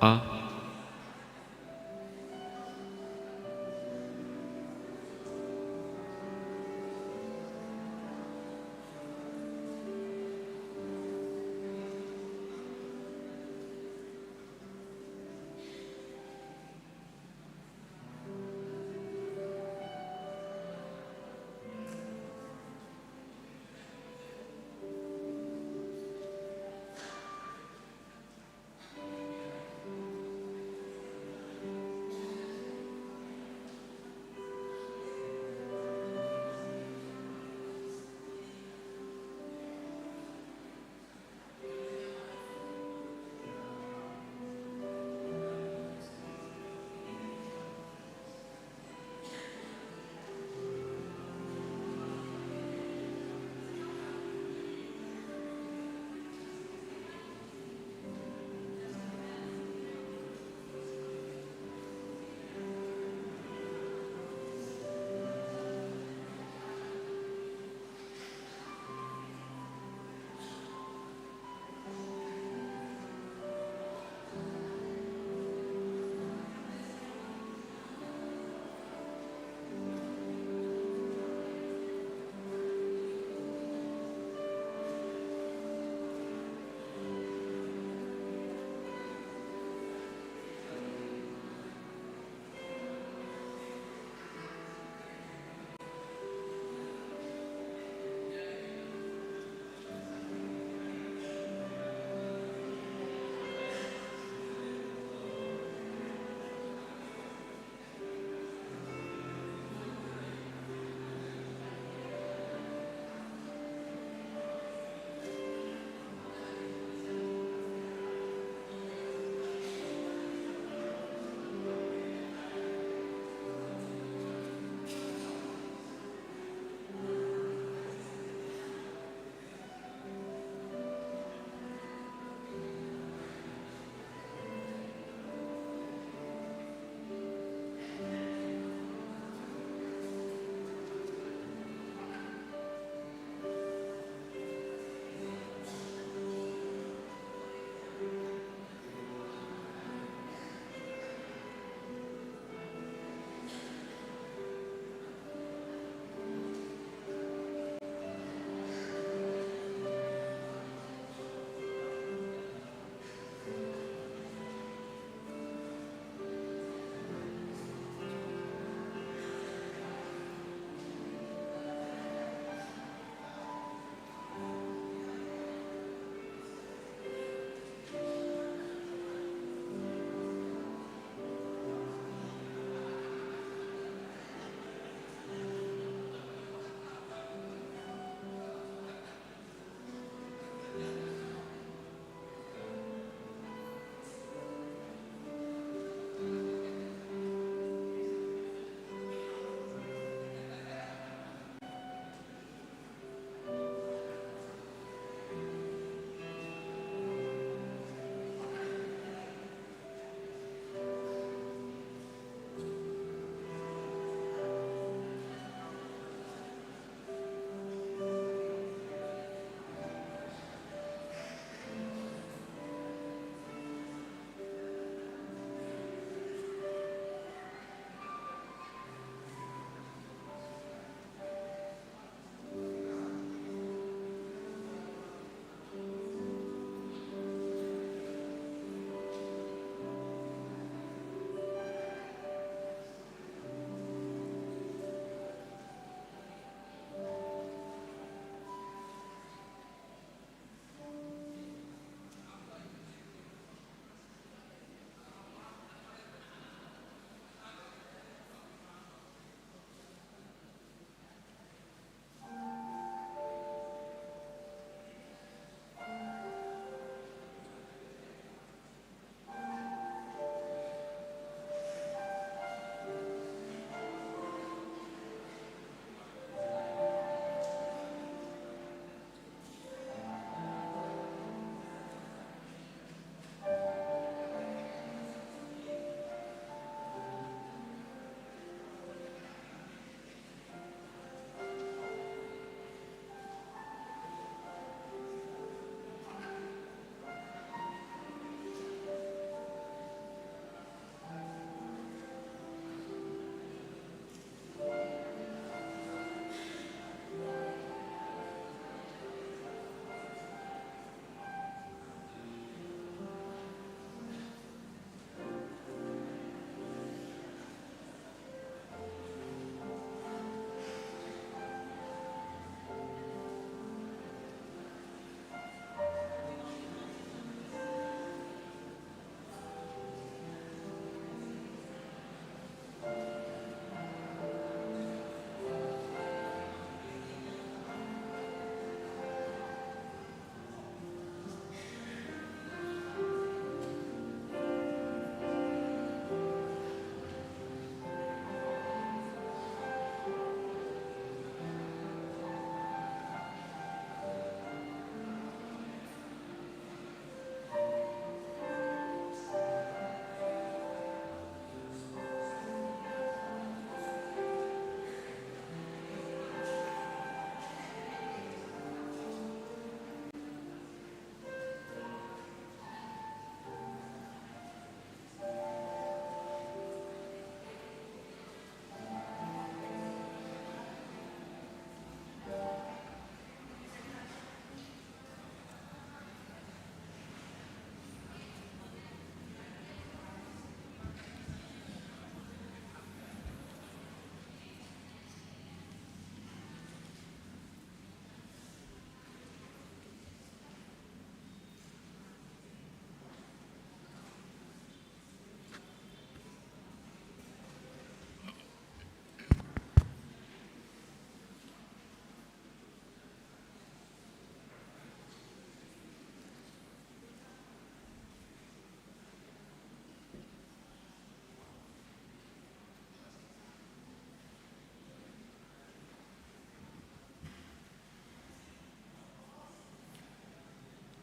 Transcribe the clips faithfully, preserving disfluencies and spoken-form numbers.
A.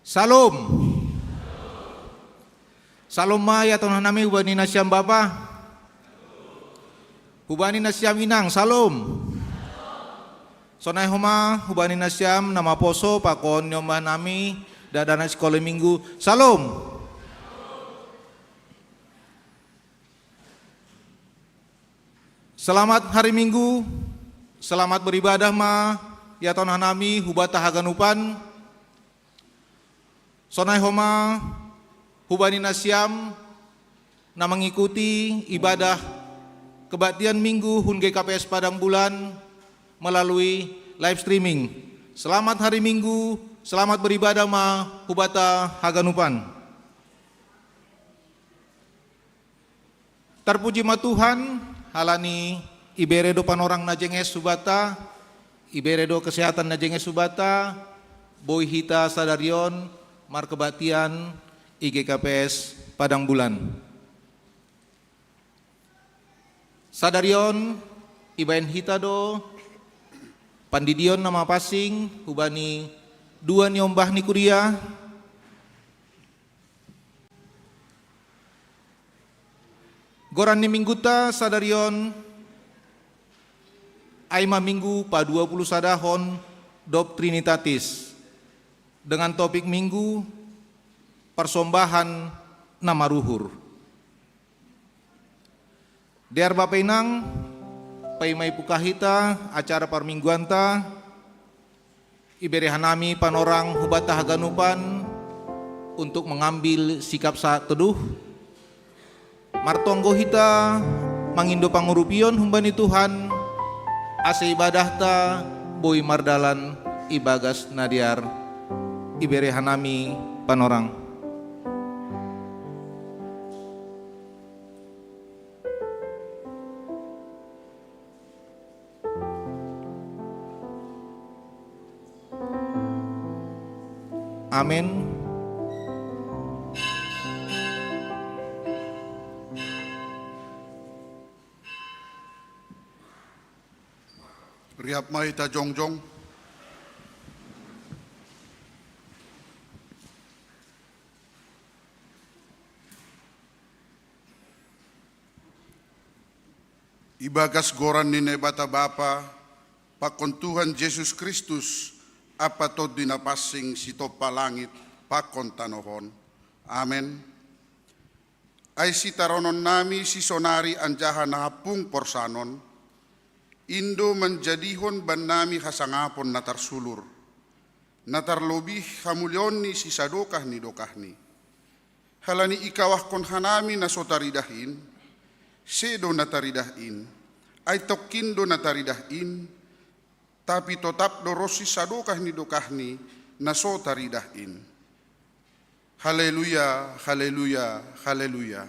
Salom. Salom ma ia tong hanami hubani nasiam bapa. Hubani nasiam inang, salom. Sonai homa hubani nasiam na maposo pakon niombah nami dakdanak sikola minggu, salom. Selamat hari Minggu. Selamat beribadah ma ia tong hanami hubata haganupan. Sonai homa hubani nasiam na mengikuti ibadah kebaktian Minggu hun G K P S Padang Bulan melalui live streaming. Selamat hari Minggu, selamat beribadah ma hubata haganupan. Tarpuji ma Tuhan, halani ibere do panorang na jenges hubata, ibere do kesehatan na jenges hubata, boi hita sadari on markebaktian i G K P S Padang Bulan. Sadari on ibaen hita do pandidion na mapansing hubani dua niombah ni kuria. Goran ni mingguta sadari on ai ma minggu paduapuluh sadahon dob Trinitatis, dengan topik minggu, persombahan na maruhur. Dear bapa inang, paima ipuka hita acara parmingguanta, ibere hanami panorang hubata haganupan untuk mengambil sikap saat teduh. Martonggo hita mangindo pangurupion humbani Tuhan, ase ibadahta boi mardalan ibagas na dear. Ibere hanami panorang. Amen. Riap mai ta jongjong. Ibagas goran ni Naibata Bapa, pakon Tuhan Jesus Kristus, Ampa Tondi na pansing sitompa langit pakon tanoh on. Amen. Ai sitaronon nami sisonari anjaha na hampung porsanon, indo manjadihon bannami hasangapon na tarsulur, na tarlobih hamuliaon ni sisadokah ni dokahni. Halani ikawahkon hanami na so taridah in, sedo na taridah in, ai tongkin do na taridah in, tapi totap do ronsi sadokah ni dokahni na so taridah in. Haleluya, haleluya, haleluya.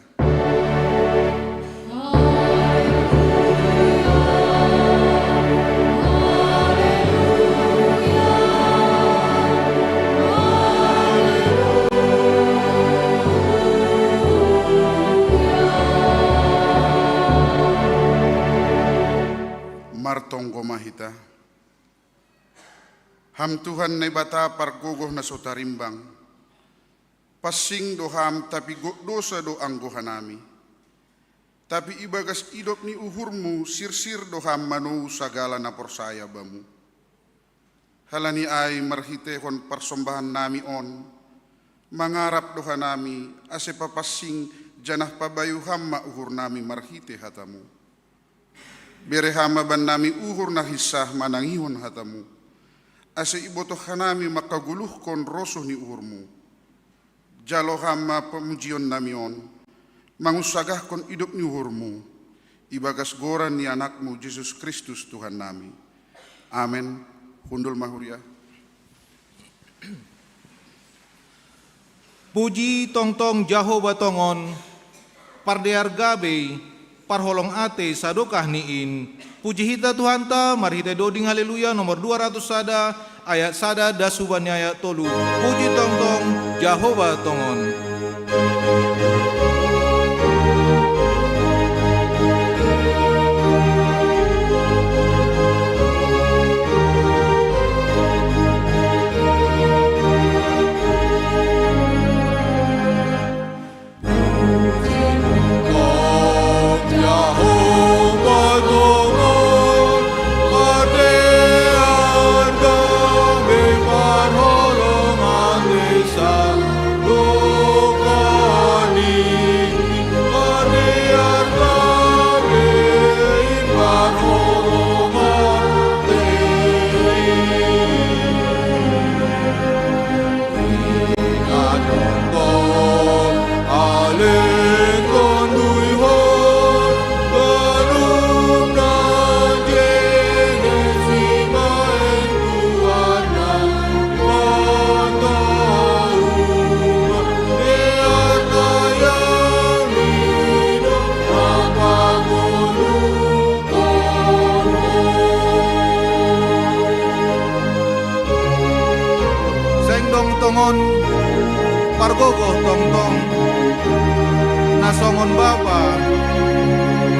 Martonggo ma hita. Ham Tuhan Naibata pargogoh na so tarimbang, pansing do Ham, tapi gok dousa do anggo hanami. Tapi ibagas idop ni uhurMu sirsir do Ham manou sagala na porsaya Bamu. Halani ai marhiteihon parsombahan nami on, mangarap do hanami ase papansing janah pabayu Ham ma uhur nami marhitei hataMu. Bere Ham ma bannami uhur na hinsah manangihon hataMu, ase ibotoh hanami mangkagoluhkon rosuh ni uhurMu. Jalo Ham ma pamujion nami on, mangunsagahkon idop ni uhurMu, ibagas goran ni AnakMu Jesus Kristus Tuhan nami. Amen. Hundul ma huria. Puji tongtong Jahowa tongon, pardear gabe, parholong atei sadokah ni in. Puji hita Tuhanta marhitei doding Haleluya nomor dua ratus sada, ayat sada das hubani ayat tolu. Puji tongtong Jahowa tongon. Margogoh tongtong, na songon Bapa,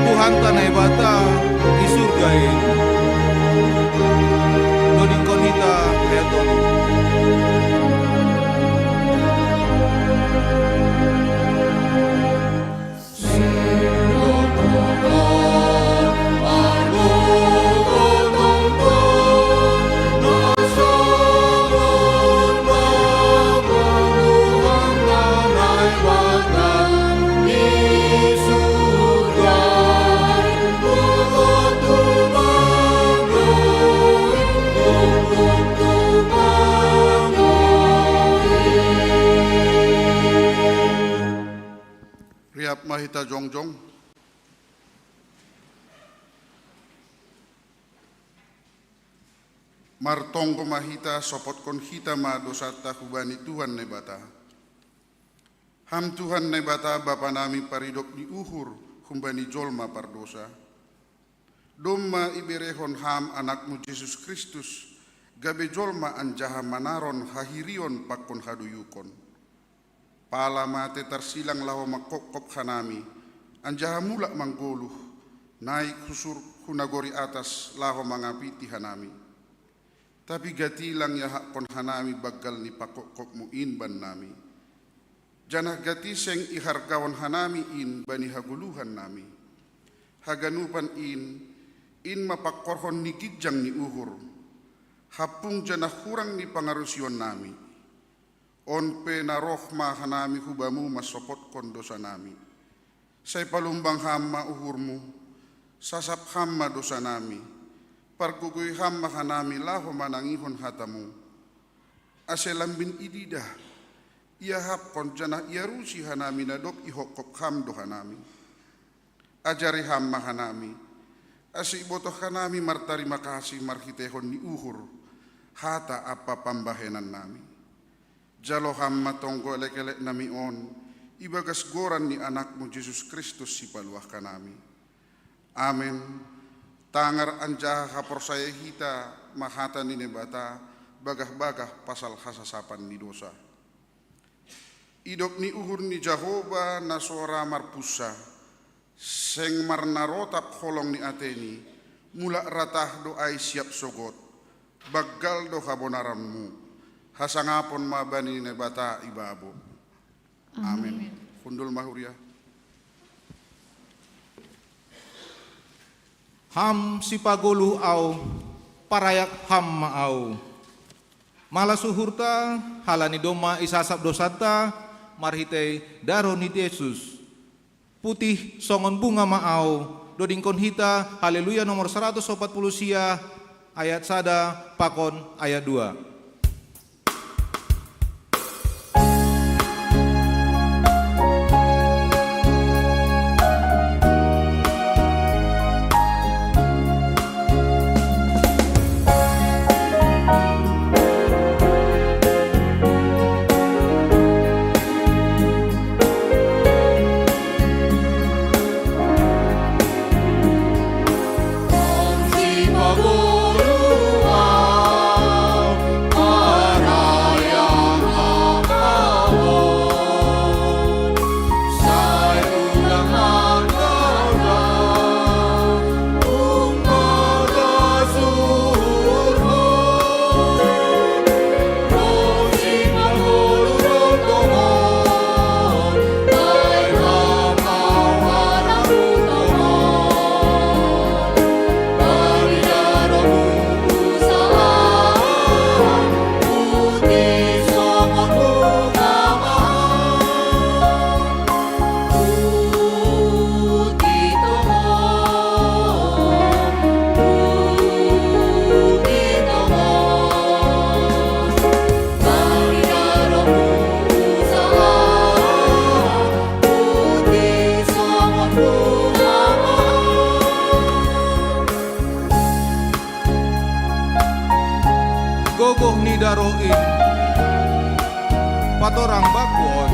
Tuhanta Naibata di surga in. Dodingkon hita ayat tolu. Riap ma hita jongjong. Martonggo ma hita, sopotkon hita ma dosanta hubani Tuhan Naibata. Ham Tuhan Naibata, Bapa nami paridop ni uhur humbani jolma pardosa. Domma iberehon Ham Anakmu Jesus Kristus, gabe jolma anjaha manaron hahirion pakon hadoyukon. Pala mate tarsilang laho manghophop hanami, anjaha mulak manggoluh, naik husur hu nagori atas laho mangapiti hanami. Tapi gati lang iahapkon hanami banggal ni panghophopmu in bannami. Janah gati seng ihargahon hanami in bani hagoluhannami. Haganupan in, in ma pangkorhon ni ginjang ni uhur. Hampung janah hurang ni pangarusionnami. On pe na roh ma hanami hu Bamu mansopotkon dosanami. Sai palumbang Ham ma uhurmu, sasap Ham ma dosanami, pargogoi Ham ma hanami laho manangihon hatamu. Ase lambin ididah, iahapkon janah iarusi hanami na dob ihophop Ham do hanami. Ajari Ham ma hanami, ase ibotoh hanami martarima kasih marhiteihon ni uhur, hata ampa pambahenannami. Jalo Ham ma tonggo elekeleknami on, ibagas goran ni Anakmu Jesus Kristus Sipaluah hanami. Amen. Tangar anjaha haporsaya hita ma hata ni Naibata, bagah-bagah pasal hasasapan ni dosa. Idop ni uhur ni Jahowa na so ra marpunsa, seng marnarotap holong ni ateni, mulak ratah do ai siap sogot, banggal do habonaranmu. Hasangapon ma bani Naibata ibabo. Amen. Amen. Hundul ma huria. Ham sipagoluh ahu, parayak Ham ma ahu. Malas uhurta, halani domma isasap dosanta marhitei darah ni Jesus. Putih songon bunga ma ahu, dodingkon hita, Haleluya nomor saratus opat puluh sia, ayat sada pakon ayat dua. Gogoh ni daroh in patorang bangku on.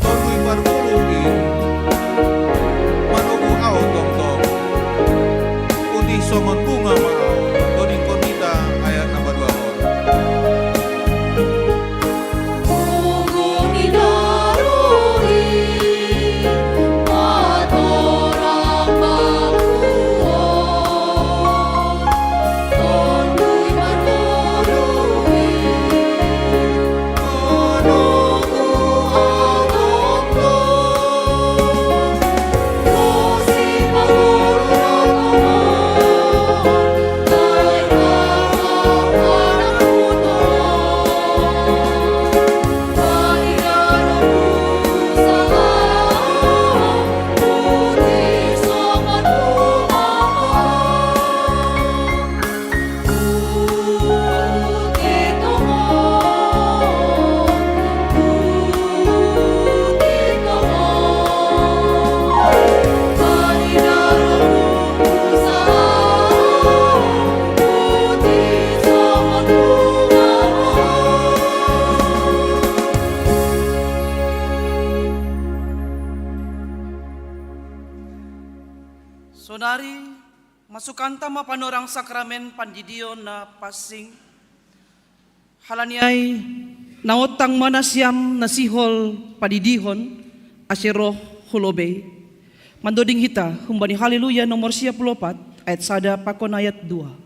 Tondui pargoluh in manogu ahu tongtong. Putih songon bunga ma ahu, dodingkon hita ayat na paduahon. Sonari, masukanta ma panorang sakramen pandidion na pansing. Halani ai, naontang ma nasiam na sihol padidihon, ase roh hu lobei. Mandoding hita humbani Haleluya nomor sia puluh opat, ayat sada pakon ayat dua.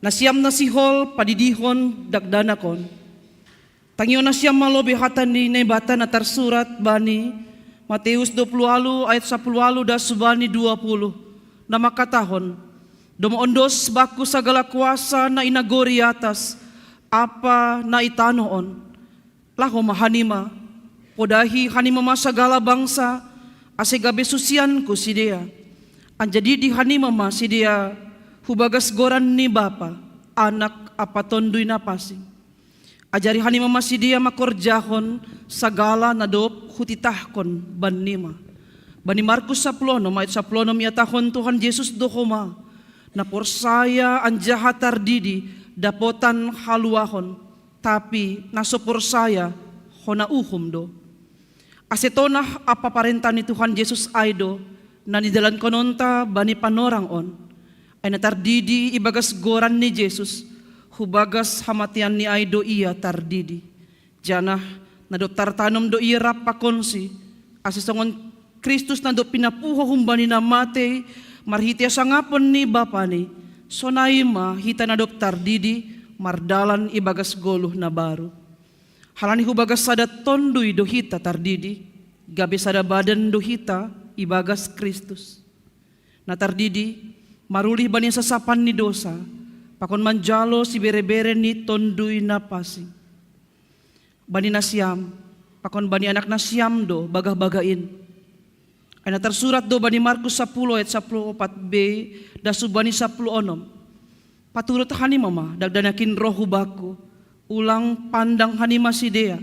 Nasiam na sihol padidihon dakdanakon. Tangihon nasiam ma lobei hata ni Naibata na tarsurat bani Mateus dua puluh walu ayat sapuluh walu das hubani dua puluh, na mangkatahon: Domma ondos Bakku sagala kuasa na i nagori atas ampa na i tanoh on. Laho ma hanima, podahi hanima ma sagala bangsa, ase gabe susianKu sidea. Anjaha didi hanima ma sidea hu bagas goran ni Bapa, Anak ampa Tonduy Napansing. Ajari hanima ma sidea mangkorjahon sagala na dob Hutitahkon bannima. Bani Markus sapuluh onom ayat sapuluh onom ihatahon Tuhan Jesus do homa: Na porsaya anjaha tardidi dapotan haluahon, tapi na so porsaya hona uhum do. Ase tonah ampa parenta ni Tuhan Jesus ai do na nidalankononta bani panorang on. Ai na tardidi ibagas goran ni Jesus, hu bagas hamateanni ai do ia tardidi. Janah na dob tartanom do ia rap pakonSi, ase songon Kristus na dob pinapuho humbani na matei marhitei hasangapon ni BapaNi, sonai ma hita na dob tardidi mardalan ibagas goluh na baru. Halani hu bagas sada Tonduy do hita tardidi, gabe sada badan do hita ibagas Kristus. Na tardidi marulih bani hasasapan ni dousa, pakon manjalo siberebere ni Tonduy Napansing. Bani nasiam, pakon bani anak nasiam do bagah-bagah in. Ai na tarsurat do bani Markus sapuluh ayat sapuluh opat b das hubani sapuluh onom: Paturut hanima ma dakdanak in roh hu Bakku, ulang pandang hanima sidea,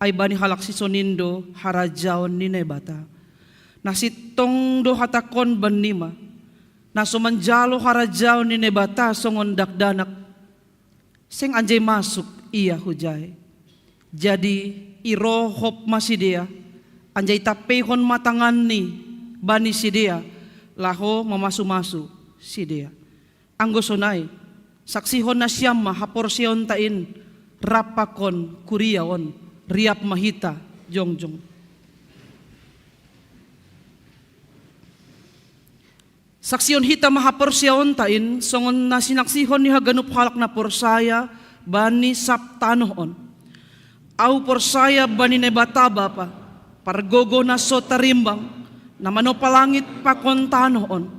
ai bani halak sisongon in do harajaon ni Naibata. Na sintong do Huhatahon bannima: Na so manjalo harajaon ni Naibata songon dakdanak, seng anjai masuk ia hujai. Jadi irohop ma sidea, anjaha itampeihon ma tanganni bani sidea, laho mamasu-masu sidea. Anggo sonai, saksihon nasiam ma haporseaonta in rap pakon kuria on. Riap ma hita jongjong. Saksihon hita ma haporseaonta in, songon na sinaksihon ni haganup halak na porsaya bani sab tanoh on. Ahu porsaya bani Naibata Bapa, pargogoh na so tarimbang, na manompa langit pakon tanoh on.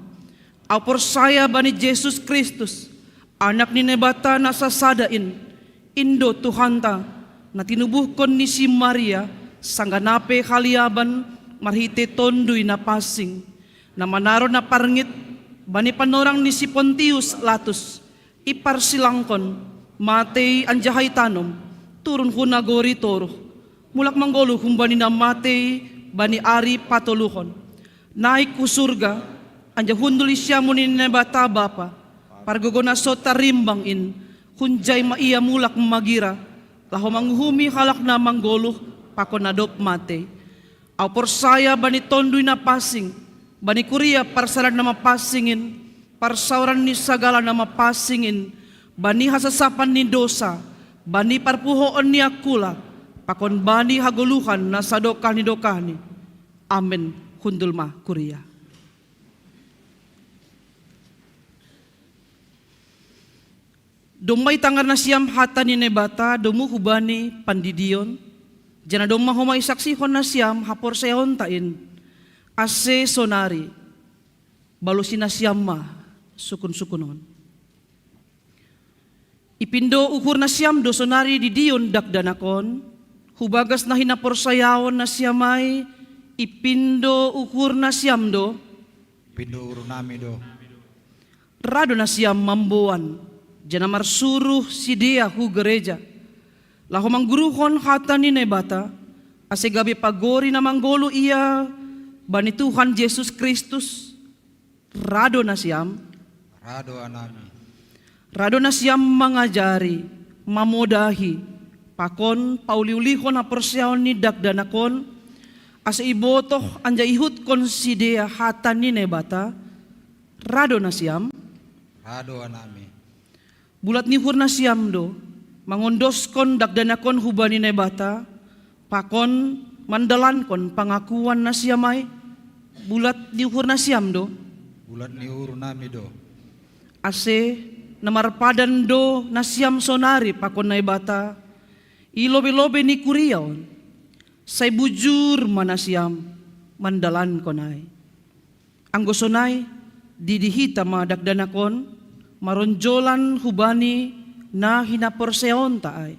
Ahu porsaya bani Jesus Kristus, Anak ni Naibata na sasada in, in do Tuhanta, na tinubuhkon ni si Maria, sanggah na pe haliaban marhitei Tonduy Napansing, na manaron na parngit bani panorang ni si Pontius Latus, iparsilangkon, matei anjaha itanom, turun hu nagori toruh, mulak manggoluh humbani na matei bani ari patoluhon, naik hu surga, anjaha hundul di siamun ni Naibata Bapa, pargogoh na so tarimbang in, hunjai ma ia mulak magira, laho manguhumi halak na manggoluh pakon na dob matei. Au porsaya bani Tonduy Napansing, bani kuria parsadan na mapansing in, parsaoran ni sagala na mapansing in, bani hasasapan ni dosa, bani parpuhoon ni angkula, pakon bani hagoluhan na sadokah ni dokahni. Amen. Hundul ma kuria. Domma itangar nasiam hata ni Naibata domu hubani pandidion, janah domma homa isaksihon nasiam haporsayaonta in, ase sonari balusi nasiam ma sukun-sukun on. Ipindo uhur nasiam do sonari didion dakdanak on, hubagas na hinaporsayaon nasiam ai, ipindo uhur nasiam do. Pindo uhur nami do. Ra do nasiam mamboan, janah marsuruh sidea hu gereja, laho mangguruhon hata ni Naibata, ase gabe pagori na manggoluh ia bani Tuhan Jesus Kristus. Ra do nasiam. Ra do anami. Ra do nasiam mangajari, mamodahi, pakon pauliulihon haporsayaon ni dakdanak on, ase ibotoh anjaha iihutkon sidea hata ni Naibata. Ra do nasiam. Ra do anami. Bulat ni uhur nasiam do mangondoskon dakdanak on hubani Naibata, pakon mandalankon pangakuan nasiam ai. Bulat ni uhur nasiam do. Bulat ni uhur nami do. Ase na marpadan do nasiam sonari pakon Naibata i lobei-lobei ni kuria on, sai bujur ma nasiam mandalankon ai. Anggo sonai, didi hita ma dakdanak on, maronjolan hubani na hinaporsayaonta ai.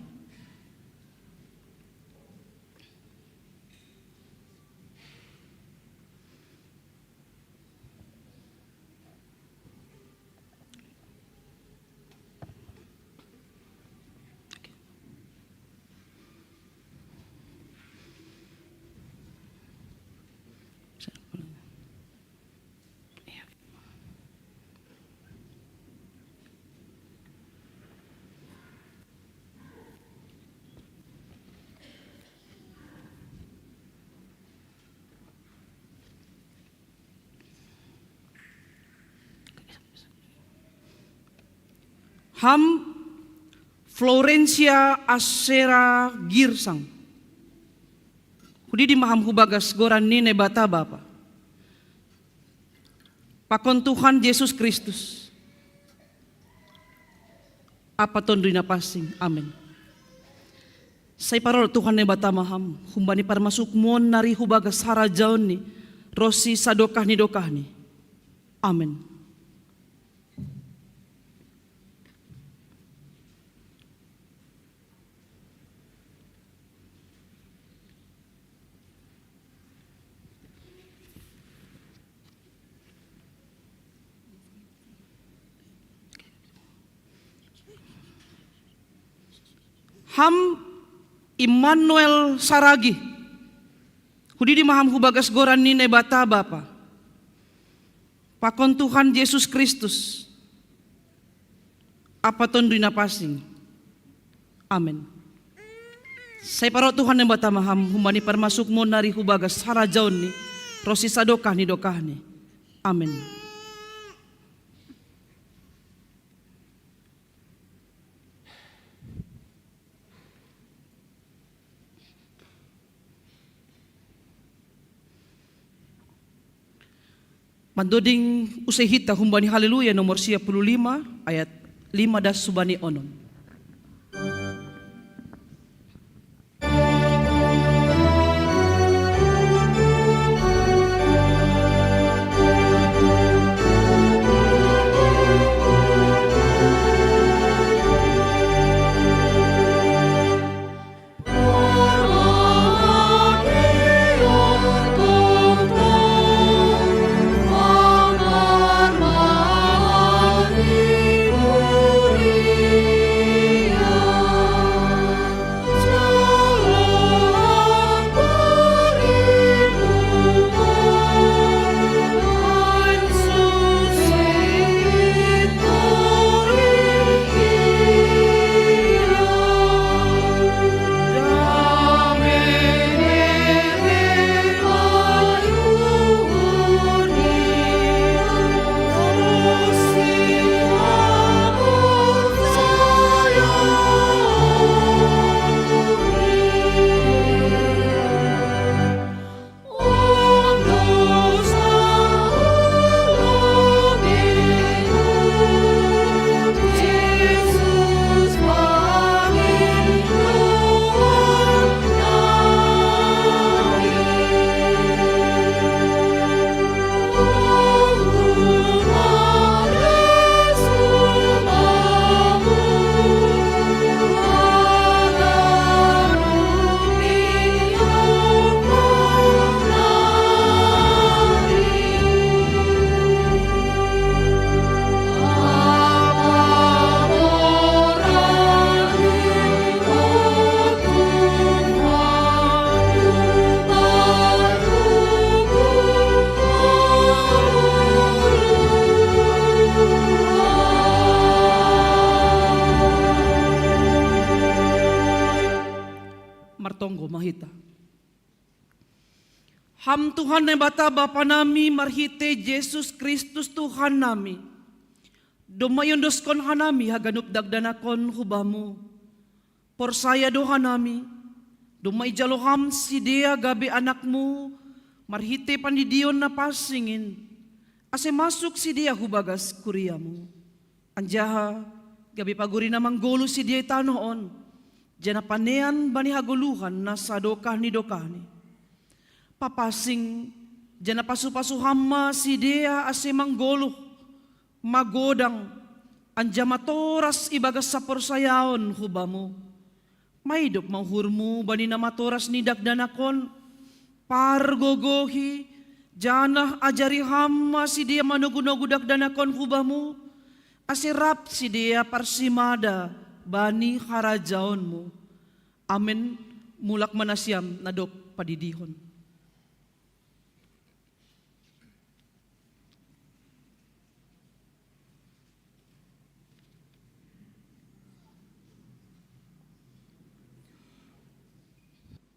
Ham Florencia Asera Girsang. Hudidi ma ham hubagas goran ni Naibata Bapa, pakon Tuhan Jesus Kristus, ampa Tonduy Napansing. Amen. Sai parorot Tuhan Naibata ma ham humbani parmasukmon nari hubagas harajaonni, ronsi sadokah ni dokahni. Amen. Ham Immanuel Saragi. Hudidi ma ham hubagas goran ni Naibata Bapa, pakon Tuhan Jesus Kristus, ampa Tonduy Napansing. Amen. Sai parorot Tuhan Naibata ma ham humbani parmasukmon nari hubagas harajaonni, ronsi sadokah ni dokahni. Amen. Mandoding use hita humbani Haleluya nomor sia puluh lima, ayat lima das hubani onom. Tonggo ma hita. Ham Tuhan Naibata Bapa nami, marhite Jesus Kristus Tuhan nami, domma iondoskon hanami haganup dakdanakon hu Bamu. Porsaya do hanami, domma ijalo Ham sidea gabe anakMu marhite pandidion na pansing in, ase masuk sidea hu bagas kuriaMu. Anjaha gabe pagori na manggoluh sidea i tanoh on, janah panean bani hagoluhan na sadokah ni dokahni. Papansing janah pasu-pasu Ham ma sidea ase manggoluh, magodang, anjaha matoras ibagas haporsayaon hu Bamu. Maidop ma uhurMu bani na matoras ni dakdanak on, pargogohi, janah ajari Ham ma sidea manogu-nogu dakdanak on hu Bamu, ase rap sidea parsimada bani harajaonMu. Amen. Mulak ma nasiam na dob padidihon.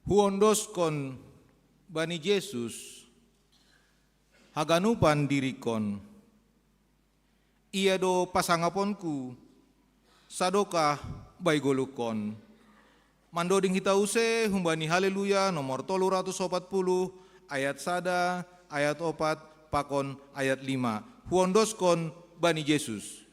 Huondoskon bani Jesus haganupan diringkon. Ia do pasangaponku, sadokah bai goluhkon. Mandoding hita use humbani Haleluya nomor tolu ratus opat puluh, ayat sada, ayat opat, pakon ayat lima. Huondoskon bani Jesus.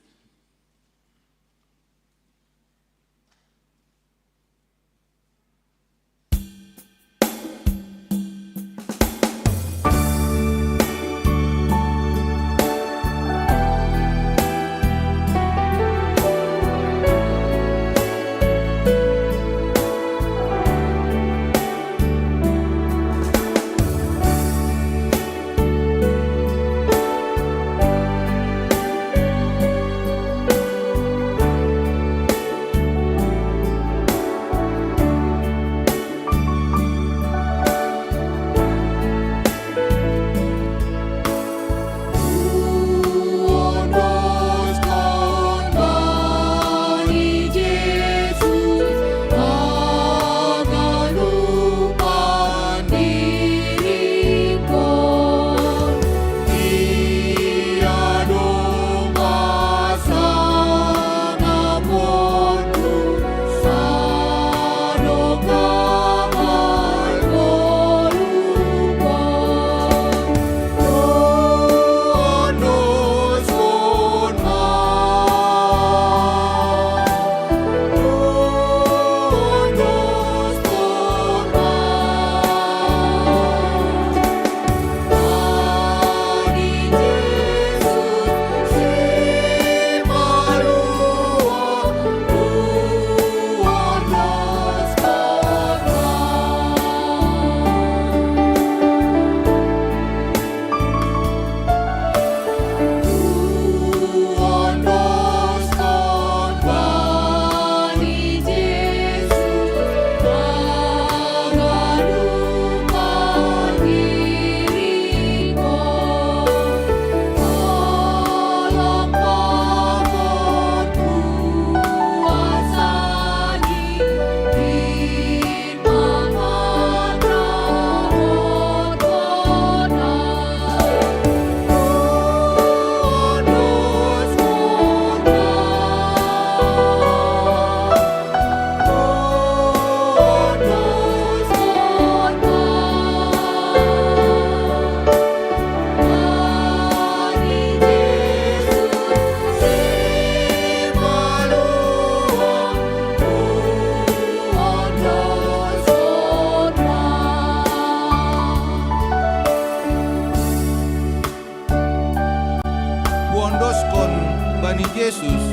Huondoskon bani Jesus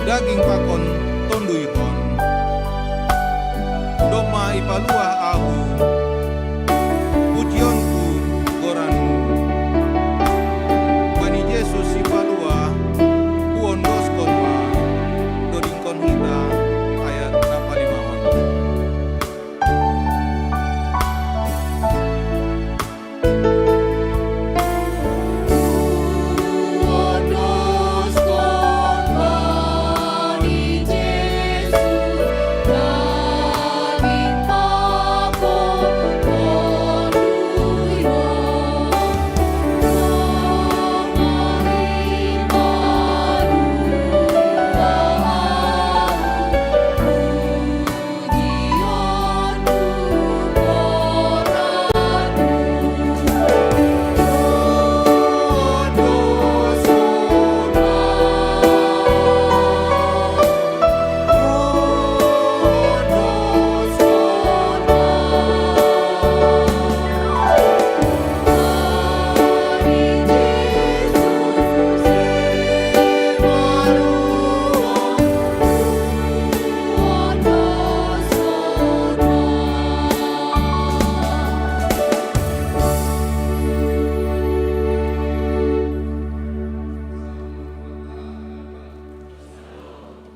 daging pakon tonduihon, domma ipaluah ahu, pujionku goranMu. Bani Jesus sipaluah huondoskon ma, dodingkon hita ayat na palimahon.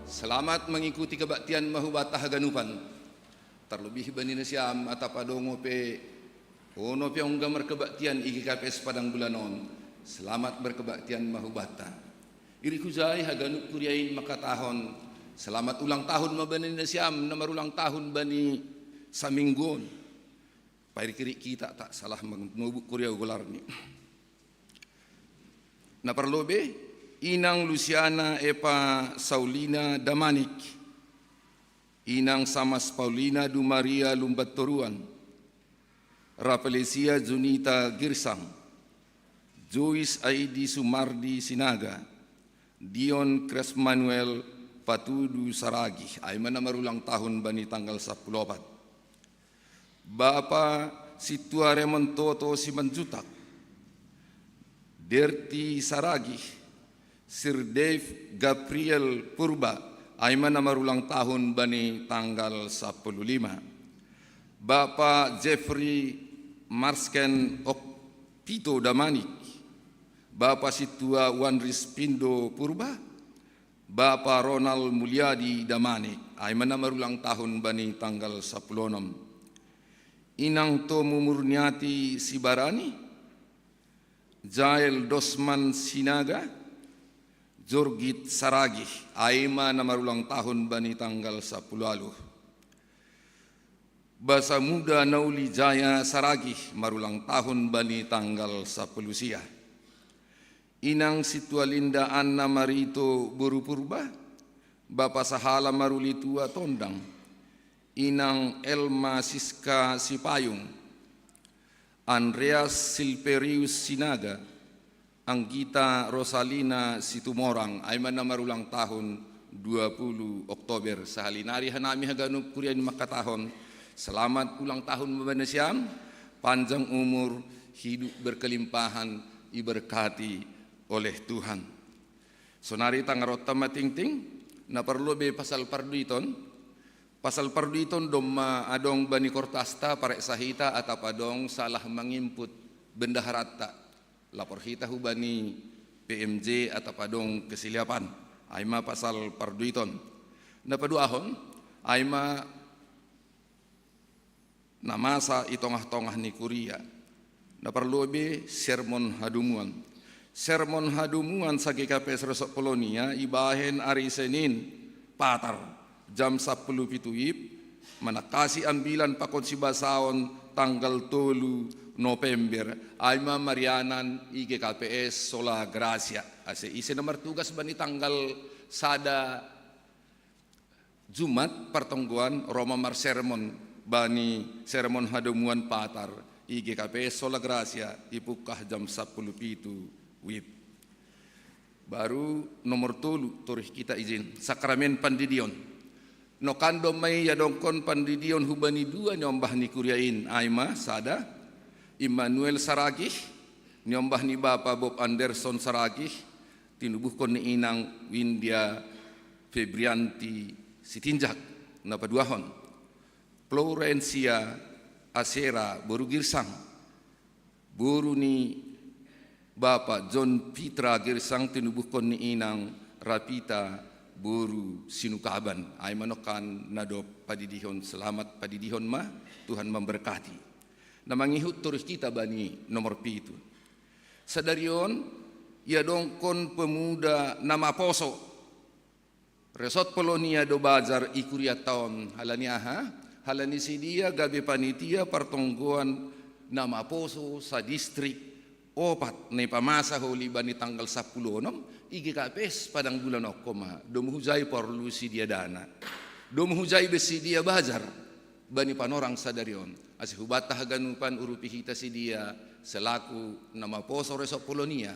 Selamat mengikuti kebaktian mahubata haganupan. Terlebih bani nasiam atap adong ope, ono pe ongga markebaktian i G K P S Padang Bulan on. Selamat berkebaktian mahubata. Irik hujai haganup kuria in mangkatahon, selamat ulang tahun ma bani nasiam na marulang tahun bani saminggu on. Pairik-irik hita, tak salah manobuk kuria golarni. Na parlobei, inang Lusiana Epa Saulina Damanik, inang Samas Paulina Dumaria Lumbantoruan, Rapelesia Junita Girsang, Joyce Aidi Sumardi Sinaga, Dion Kresmanuel Patudu Saragih, ai ma na marulang tahun bani tanggal sampulu opat. Bapa Sintua Remon Toto Simanjuntak, Derti Saragih, Sir Dave Gabriel Purba, ai ma na marulang tahun bani tanggal sampulu lima. Bapa Jeffrey Marsken Okpito Damanik, Bapa Sintua Wanris Pindo Purba, Bapa Ronald Mulyadi Damanik, ai ma na marulang tahun bani tanggal sampulu onom. Inang Tomu Murniati Sibarani, Jael Dosman Sinaga, Jorgit Saragih, ai ma na marulang tahun bani tanggal sampulu ualuh. Basa Muda Nauli Jaya Saragih, marulang tahun bani tanggal sampulu sia. Inang Sintua Linda Anna Marito boru Purba, Bapa Sahala Maruli Tua Tondang, Inang Elma Siska Sipayung, Andreas Silverius Sinaga, Anggita Rosalina Situmorang, ai ma na marulang tahun dua puluh Oktober. Sahali nari hanami haganup kuria in mangkatahon, selamat ulang tahun ma bani nasiam, panjang umur, hidup berkelimpahan, diberkati oleh Tuhan. Sonari tangaronta ma tingting, na parlobei pasal parduiton. Pasal parduiton domma adong bani kortasta, pareksa hita atap adong salah manginput bendaharanta. Lapor hita hubani P M J atap adong kesilipan. Ai ma pasal parduiton. Na paduahon, ai ma na masa i tongah-tongah ni kuria. Na parlobei sermon hadomuan. Sermon hadomuan sa-G K P S Resort Polonia ibahen ari Senin, Patar, jam sampulu pitu WIB, manangkasi ambilan pakon sibasaon tanggal tolu November, ai ma marianan i G K P S Sola Gratia. Ase ise na martugas bani tanggal sada Jumat partonggoan ro ma marsermon bani sermon hadomuan Patar i G K P S Sola Gratia, ipungkah jam sampulu pitu WIB. Baru nomor tolu, toruh hita izin, sakramen pandidion. Nongkan domma iadongkon pandidion hubani dua ni ombah ni kuria in, ai ma sada, Immanuel Saragih, ni ombah ni bapa Bob Anderson Saragih, tinubuhkon ni inang Windia Febrianti Sitinjak. Na paduahon, Florencia Asera boru Girsang, boru ni bapa John Pitra Girsang, tinubuhkon ni inang Rapita boru Sinukaban. Ai ma nongkan na dob padidihon, selamat padidihon ma, Tuhan memberkati. Na mangihut toruh hita bani nomor pitu. Sadari on iadongkon pemuda na maposo Resort Polonia do Bazar i kurianta on. Halani aha? Halani sidia gabe panitia partonggoan na maposo sadistrik opat na ipamasa holi bani tanggal sampulu onom, i G K P S Padang Bulan Okko ma. Domu hujai porlu sidia dana. Domu hujai be sidia bazar bani panorang sadari on. Ase hubanta haganupan urupi hita sidia selaku na maposo Resort Polonia,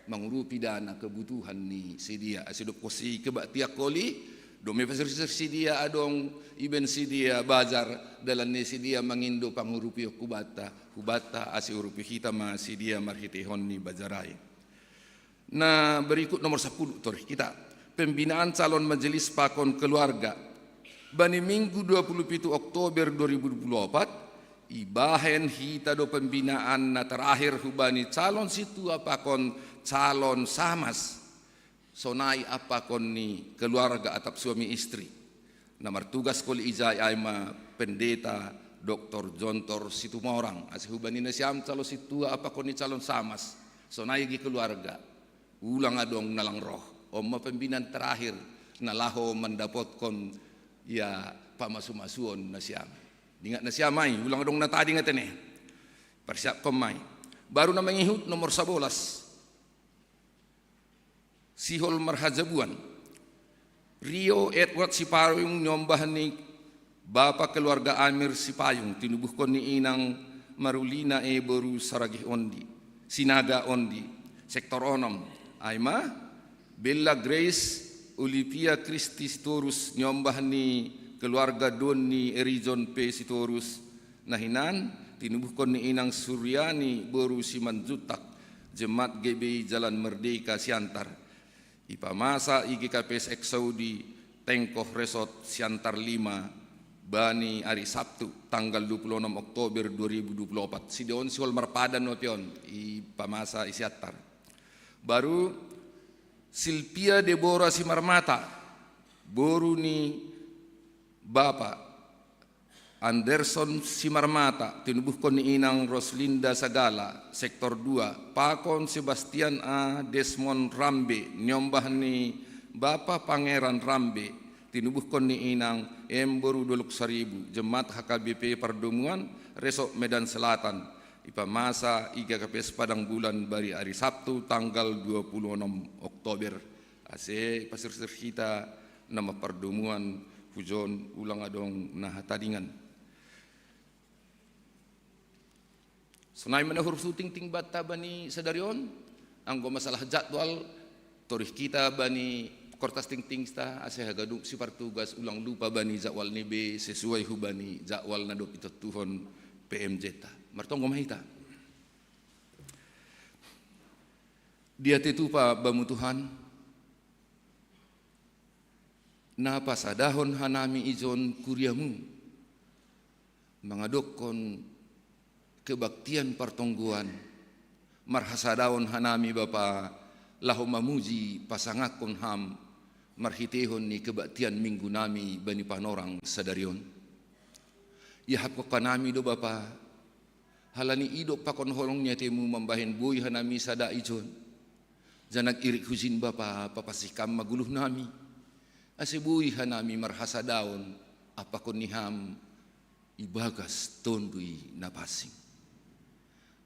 mangurupi dana kebutuhan ni sidia. Ase dob konsi kebaktian holi, domu pe sirsir sidia adong ibaen sidia bazar, dalan ni sidia mangindo pangurupion hubanta, hubanta ase urupi hita ma sidia marhiteihon ni bazar ai. Na berikut nomor sampulu, toruh hita. Pembinaan calon majelis pakon keluarga. Bani Minggu dua puluh pitu Oktober dua ribu dua puluh opat, ibahen hita do pembinaan na terakhir hubani calon sintua pakon calon samas. sonai apakon ni keluarga atap suami istri. Na martugas koli ijai ai ma Pendeta Doktor Jontor Situmorang, ase hubani nasiam calon sintua apakon ni calon samas, sonai agi keluarga, ulang adong nalang roh. On ma pembinaan terakhir na laho mandapotkon ia pamasumasuon nasiam. Dingat nasiam ai, ulang adong na tading atene. Persiapkon mai. Baru na mangihut nomor sabolas. Sihol marhajabuan. Rio Edward Sipayung, nyombah ni bapa keluarga Amir Sipayung, tinubuhkon ni inang Marulina e boru Saragih Ondi, Sinaga Ondi, sektor onom. Ai ma, Bella Grace Olivia Christi Sitorus, nyombah ni keluarga Doni Erijon P Sitorus, na hinan, tinubuhkon ni inang Suryani boru Simanjuntak, Jemaat G B I Jalan Merdeka Siantar. Ipamasa i G K P S X Saudi, Tengkoh Resort, Siantar lima, bani ari Sabtu tanggal dua puluh enam Oktober dua ribu dua puluh empat. Sideon sihol marpadan opion, ipamasa i Siantar. Baru Silvia Deborah Simarmata, boru ni bapa Anderson Simarmata, tinubuhkon ni inang Roslinda Sagala, sektor dua, pakon Sebastian A Desmond Rambe, nyombah ni bapa Pangeran Rambe, tinubuhkon ni inang M boru Dolok Saribu, Jemaat H K B P Pardomuan, Resort Medan Selatan. Ipamasa i G K P S Padang Bulan bari ari Sabtu tanggal dua puluh enam Oktober. Ase ipasirsir hita na mapardomuan, hujon ulang adong na hatadingan. Sonai ma na hurusu tingting banta bani sadari on, anggo masalah jadwal, torih hita bani kortas tingtingsta, ase haganup sipartugas ulang lupa bani jadwal ni be sesuai hubani jadwal na dob itontuhon P M J ta. Martonggo ma hita. Dia tetupa bamu Tuhan, na pasadahon hanami ijon kuriamu, mangadokkon kebaktian partonggoan, marhasadaon hanami Bapa, laho mamuji pasangakkon ham, marhiteihon ni kebaktian minggu nami bani panorang sadari on. Iahapkon hanami do Bapa, halani idok pakon holong ni atemu mambahen boi hanami sada ijon. Janah irik hujin Bapa, papansing ham ma goluh nami, ase boi hanami marhasadaon ampakon ni ham ibagas Tonduy Napansing.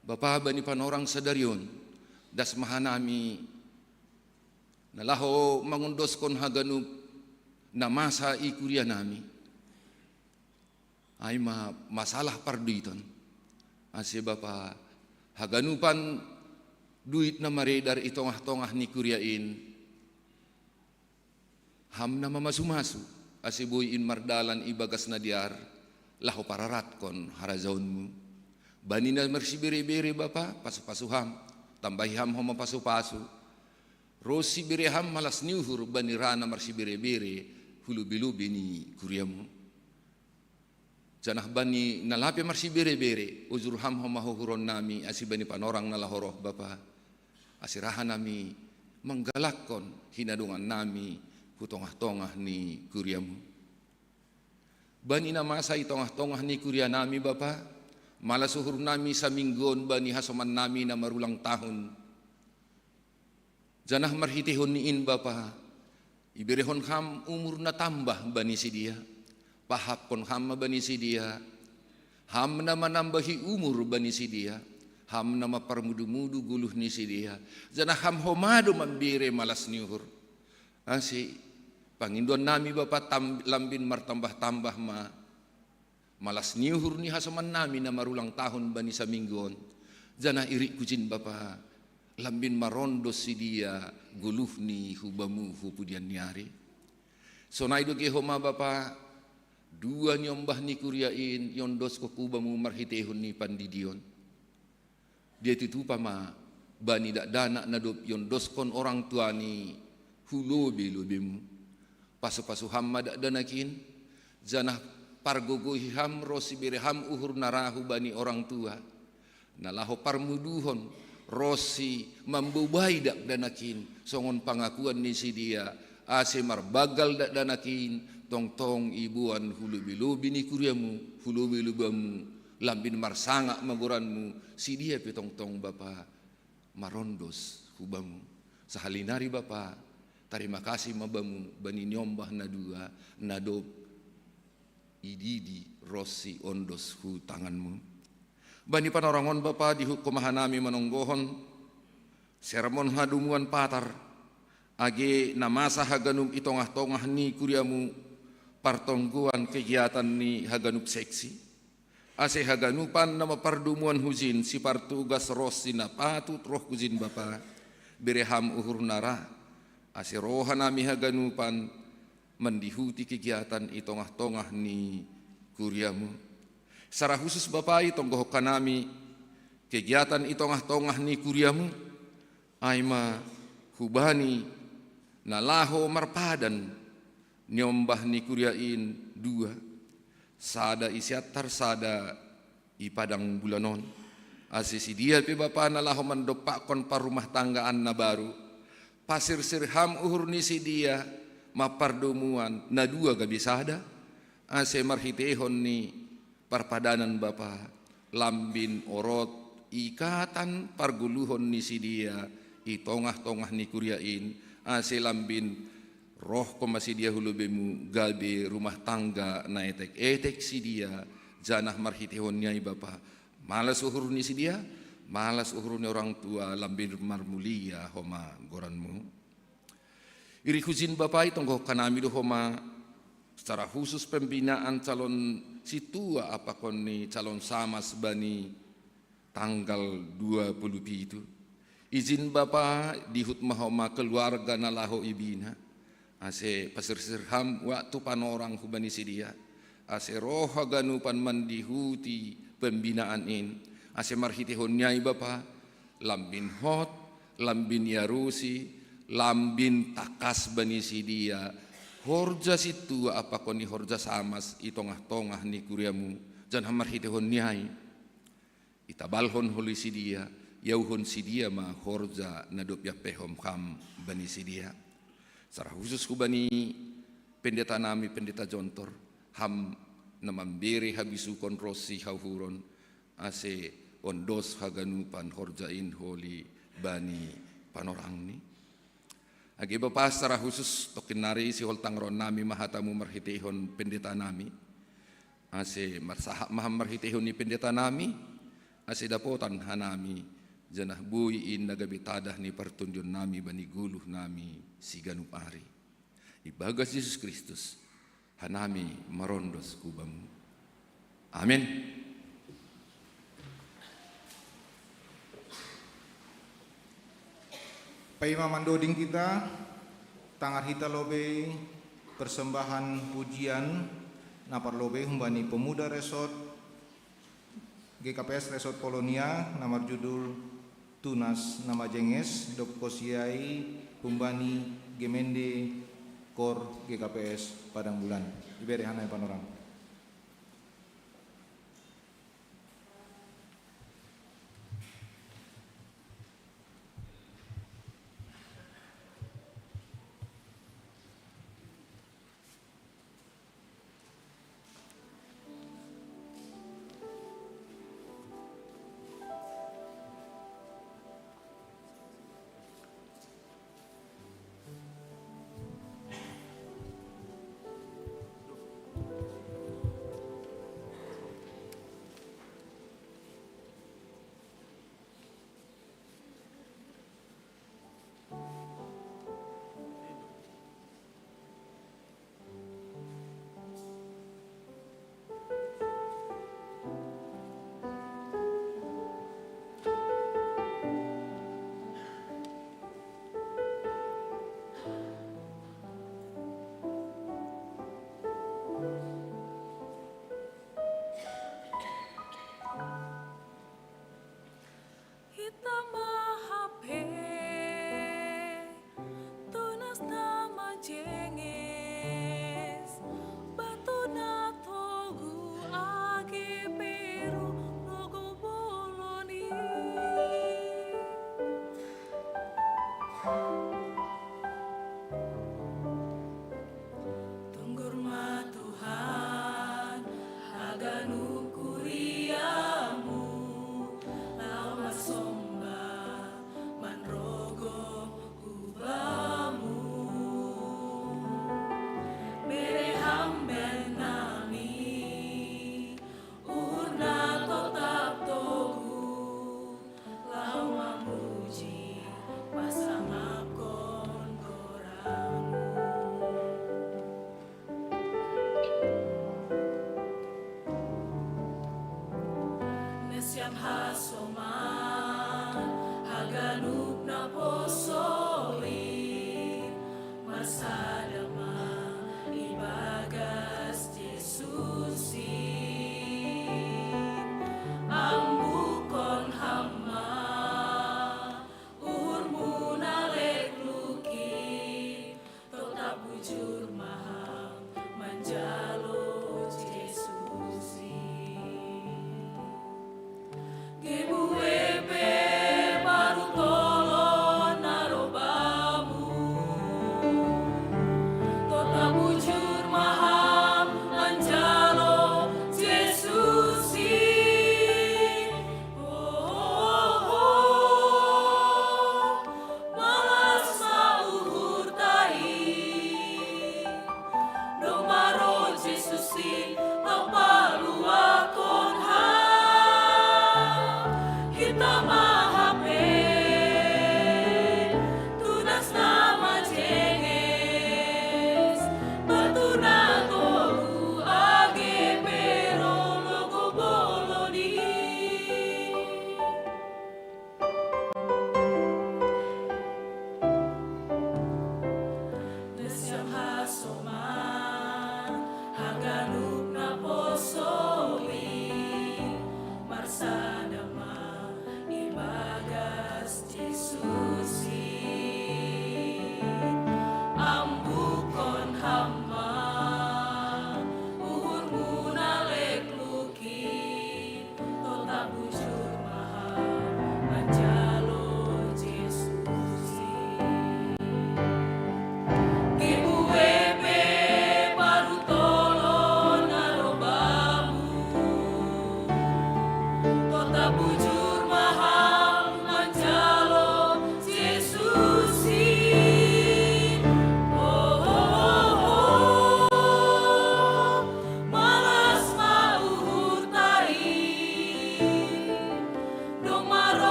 Bapa, bani panorang sadari on, das ma hanami na laho mangondoskon haganup na masa i kuria nami. Ai ma masalah parduiton. Ase Bapa, haganupan duit na maredar i tongah-tongah ni kuria in, ham na mamasu-masu, ase boi in mardalan ibagas na dear, laho pararatkon harajaonmu. Bani na marsibere-bere Bapa, pasu-pasu ham, tambahi ham homa pasu-pasu. Ro sibere ham malas ni uhur bani ra na marsibere-bere, hu lobi-lobi ni kuriamu. Janah bani na lape marsibere-bere, ujur ham homa uhuron nami, ase bani panorang na laho roh Bapa, ase ra hanami manggalakkon hinadongan nami hu tongah-tongah ni kuriamu. Bani na masa i tongah-tongah ni kuria nami Bapa, malas uhur nami saminggu on bani hasoman nami na marulang tahun. Janah marhiteihon ni in Bapa, iberehon ham umur na tambah bani sidea, pahapkon ham ma bani sidea, ham na manambahi umur bani sidea, ham na mamparmudu-mudu goluh ni sidea, janah ham homa do mambere malas ni uhur. Ase pangindoan nami Bapa tam-, lambin martambah-tambah ma malas ni uhur ni hasoman nami na marulang tahun bani saminggu on, janah irik hujin Bapa, lambin marondos sidea goluh ni hu Bamu hu pudian ni ari. Sonai do ge homa Bapa, dua niombah ni kuria in iondoskon hu Bamu marhiteihon ni pandidion. Dia tutupa ma bani dakdanak na dob iondoskon orang tua ni hu lobi-lobimu. Pasu-pasu ham ma dakdanak in, janah pargogohi ham ro sibere ham uhur na ra hu bani orang tua, na laho parmuduhon, ronsi mambobai dakdanakin songon pangakuan ni sidea, ase marbagal dakdanakin tongtong iboan hu lobi-lobi ni kuriamu, hu lobi-lobi bamu, lambin marsangap ma goranmu, sidea pe tongtong Bapa marondos hu bamu. Sahali nari Bapa, tarima kasih ma bamu bani niombah na dua, na dob ididi ronsi ondos hu tanganmu. Bani panorang on Bapa, dihut Ho ma hanami manonggohon sermon hadomuan patar, age na masa haganup i tongah-tongah ni kuriamu, partonggoan kegiatan ni haganup seksi. Ase haganupan na mapardomuan hujin sipartugas ronsi na patut roh hujin Bapa, bere Ham uhur na ra, ase roha nami haganupan mandihuti kegiatan i tongah-tongah ni kuriamu. Secara khusus Bapa, itonggohon hanami kegiatan i tongah-tongah ni kuriamu, ai ma hubani na laho marpadan niombah ni kuria in dua, sada i Siantar, sada i Padang Bulan on. Ase sidea pe Bapa na laho mandompakkon parrumahtanggaan na baru, pasirsir Ham uhur ni sidea mampardomuan na dua gabe sada, ase marhiteihon ni parpadanan Bapa, lambin orot ikatan pargoluhon ni sidea i tongah-tongah ni kuria in, ase lambin roh Ho ma sidea hu lobemu gabe rumah tangga na etek-etek sidea, janah marhiteihon ni ai Bapa, malas uhur ni sidea, malas uhur ni orang tua, lambin marmulia Ho ma goranmu. Irik hujin Bapa, itonggohon hanami do Ho ma secara khusus pembinaan calon sintua ampakon ni calon samas bani tanggal dua puluh pitu. Ijin Bapa, dihut ma Ho ma keluarga na laho ibina, ase pasirsir Ham waktu panorang hubani sidea, ase roh haganupan mandihuti pembinaan in, ase marhiteihon ni ai Bapa, lambin hot, lambin iarusi, lambin tangkas bani sidea horja sintua ampakon ni horja samas i tongah-tongah ni kuriamu, janah marhiteihon ni ai itabalhon Ho sidea, iauhon sidea ma horja na dob iampehon Ham bani sidea. Secara khusus hubani pendeta nami, Pendeta Jontor, Ham na mambere habisuhon ronsi hauhuron, ase ondos haganupan horja in holi bani panorangni. Age Bapa, secara khusus tongkin nari siholtang roh nami ma hatamu marhiteihon pendeta nami, ase marsahap ma Ham marhiteihon ni pendeta nami, ase dapotan hanami, janah boi in na gabe tadah ni partondion nami bani goluh nami siganup ari. Ibagas Jesus Kristus, hanami marondos hu Bamu. Amen. Paima mandoding hita, tangar hita lobei persembahan pujian na parlobei humbani pemuda resort G K P S Resort Kolonia na marjudul Tunas na Majenges, dob kosiai humbani Gemende Kor G K P S Padang Bulan. Ibere hanami panorang.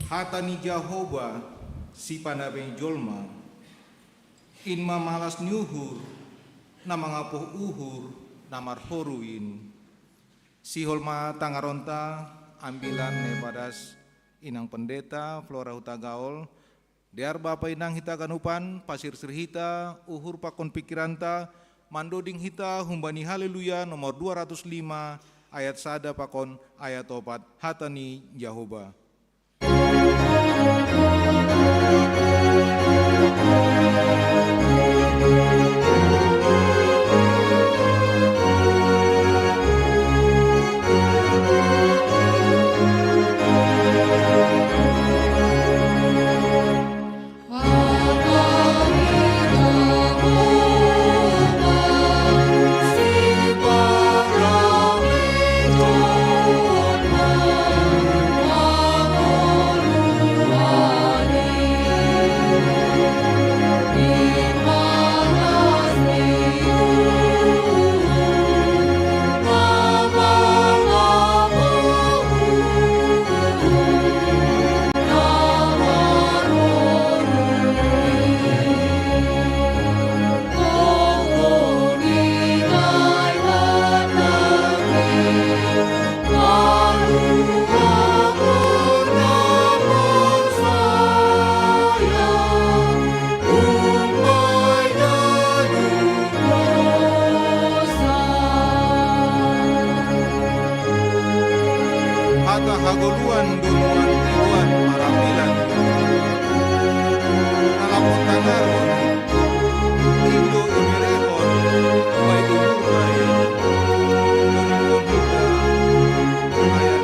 Hata ni Jahoba, si panabeng jolma, in mamalas ni uhur, na mangapoh uhur, na marhoru in. Sihol ma tangaronta, ambilan ne padas inang pendeta Flora Hutagaol, dear bapa inang hita ganupan, pasirsir hita, uhur pakon pikiranta, mandoding hita humbani Haleluya nomor dua ratus lima, ayat sada pakon ayat opat, hata ni Jahoba. Hata hagoluhan domuan ribuan marambilan. Nalapot tangaron, indo iberehon, baik uhur baik, domingo kita, ayat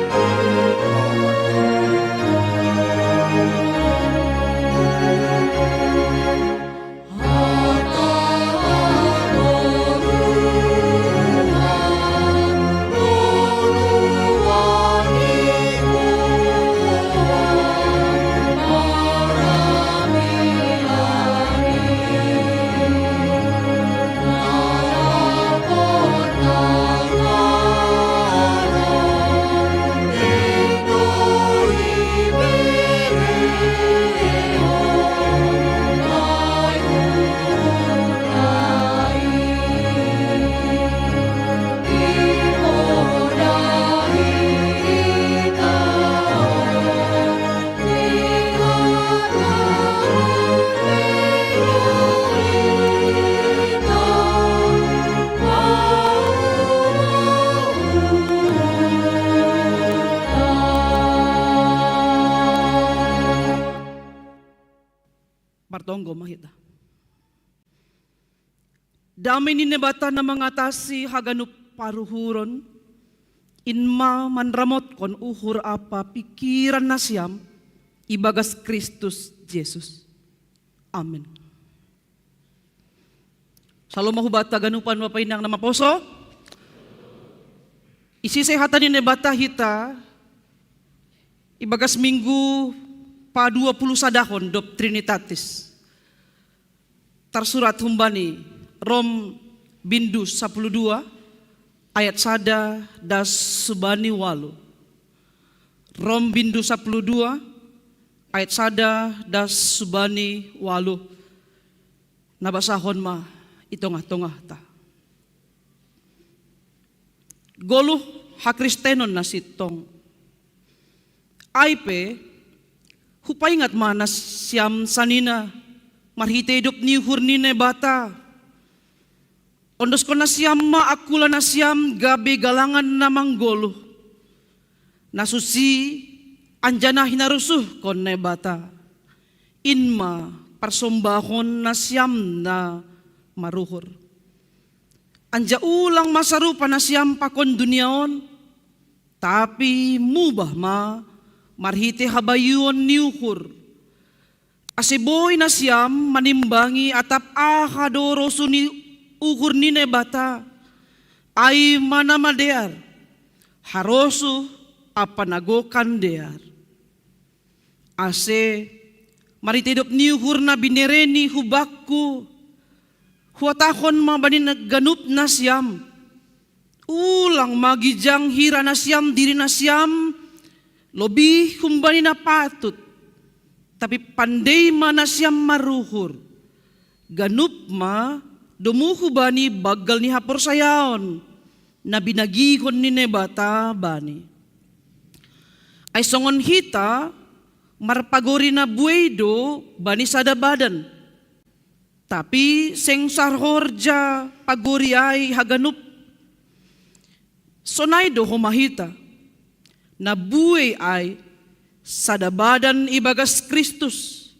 Martonggo ma hita. Damei ni Naibata na mangatasi haganup paruhuron, in ma manramotkon uhur ampa pikiran nasiam ibagas Kristus Jesus. Amen. Salom ma hubanta ganupan bapa inang na maposo. Isise hata ni Naibata hita ibagas minggu padua puluh sadahon dob Trinitatis. Tarsurat humbani Rom bindu sapuluh dua, ayat sada das subani walu. Rom bindu sapuluh dua, ayat sada das subani walu. Na basahon ma i tongah-tongahta. Goluh hakristenon na sintong. Ai pe, hupaingat ma nasiam sanina, marhitei dob ni uhur ni Naibata. Ondoskon nasiam ma angkula nasiam gabe galangan na manggoluh, na suci anjaha na hinarosuhkon Naibata. In ma parsombahon nasiam na maruhur. Anjaha ulang ma sarupa nasiam pakon dunia on, tapi mubah ma marhitei habayuon ni uhur. Ase boi nasiam manimbangi atap aha do rosuh ni uhur ni Naibata, ai ma na madear, harosuh ampa na gokan dear. Ase, marhitei dob ni uhur na binereni hubakku, huhatahon ma bani na ganup nasiam: Ulang ma gijang hira nasiam diri nasiam lobih humbani na patut, Tapi pandei ma nasiam maruhur, ganup ma domu hubani banggal ni haporsayaon na binagihon ni Naibata bani. Ai songon hita, marpagori na buei do bani sada badan. Tapi seng sahorja pagori ai haganup. Sonai do homa hita, na buei ai sada badan ibagas Kristus,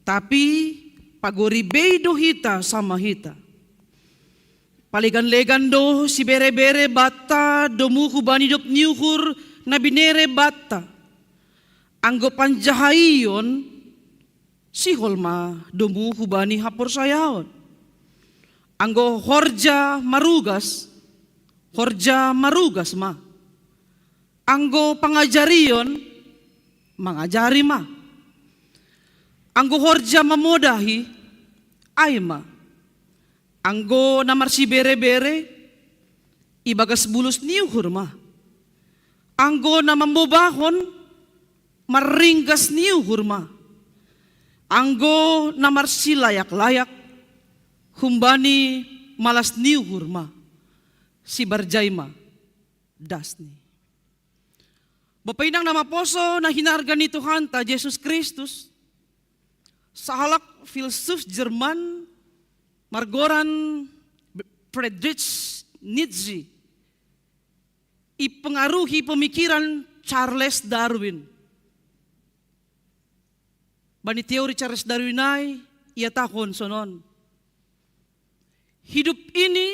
tapi pagori bei do hita sama hita. Palegan-legan do siberebere banta domu hubani dob ni uhur na binere banta. Anggo panjahaion, sihol ma domu hubani haporsayaon. Anggo horja marugas, horja marugas ma. Anggo pangajarion, mangajari ma. Anggo horja mamodahi, ai ma. Anggo na marsiberebere, ibagas bulus ni uhur ma. Anggo na mambobahon, marringgas ni uhur ma. Anggo na marsilayak-layak, humbani malas ni uhur ma. Sibarjai ma dasni. Bapa inang na maposo na hinarga ni Tuhanta Jesus Kristus, sahalak filsuf Jerman margoran Friedrich Nietzsche ipengaruhi pemikiran Charles Darwin. Bani teori Charles Darwin ai ihatahon sonon: hidup ini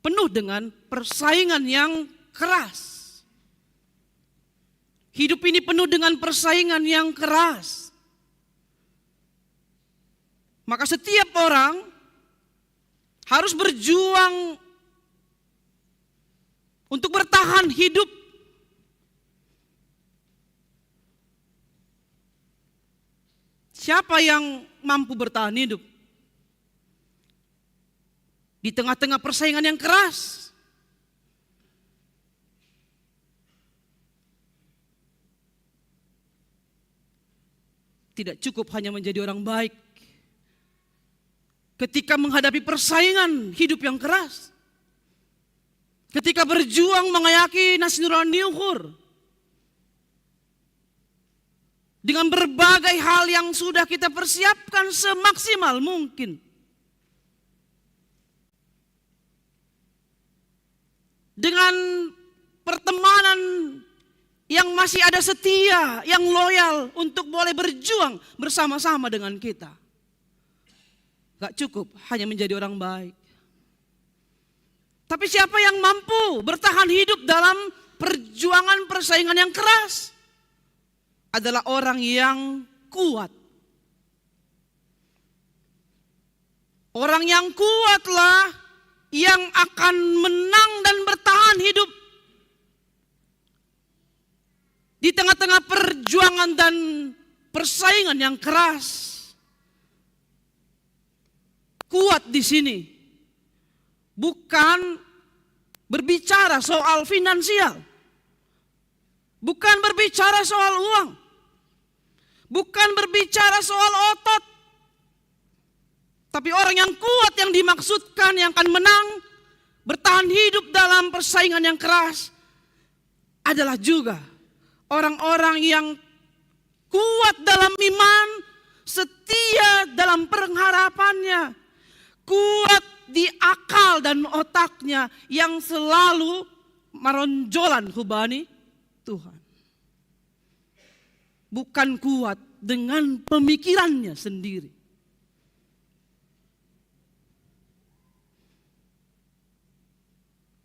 penuh dengan persaingan yang keras. Hidup ini penuh dengan persaingan yang keras. Maka setiap orang harus berjuang untuk bertahan hidup. Siapa yang mampu bertahan hidup di tengah-tengah persaingan yang keras? Tidak cukup hanya menjadi orang baik. Ketika menghadapi persaingan hidup yang keras, ketika berjuang mangayaki na sinur ni uhur, dengan berbagai hal yang sudah kita persiapkan semaksimal mungkin, dengan pertemanan yang masih ada setia, yang loyal untuk boleh berjuang bersama-sama dengan kita. Gak cukup hanya menjadi orang baik. Tapi siapa yang mampu bertahan hidup dalam perjuangan persaingan yang keras adalah orang yang kuat. Orang yang kuatlah yang akan menang dan bertahan hidup di tengah-tengah perjuangan dan persaingan yang keras. Kuat di sini bukan berbicara soal finansial, bukan berbicara soal uang, bukan berbicara soal otot, tapi orang yang kuat yang dimaksudkan, yang akan menang, bertahan hidup dalam persaingan yang keras, adalah juga orang-orang yang kuat dalam iman, setia dalam pengharapannya, kuat di akal dan otaknya yang selalu maronjolan hubani Tuhan. Bukan kuat dengan pemikirannya sendiri.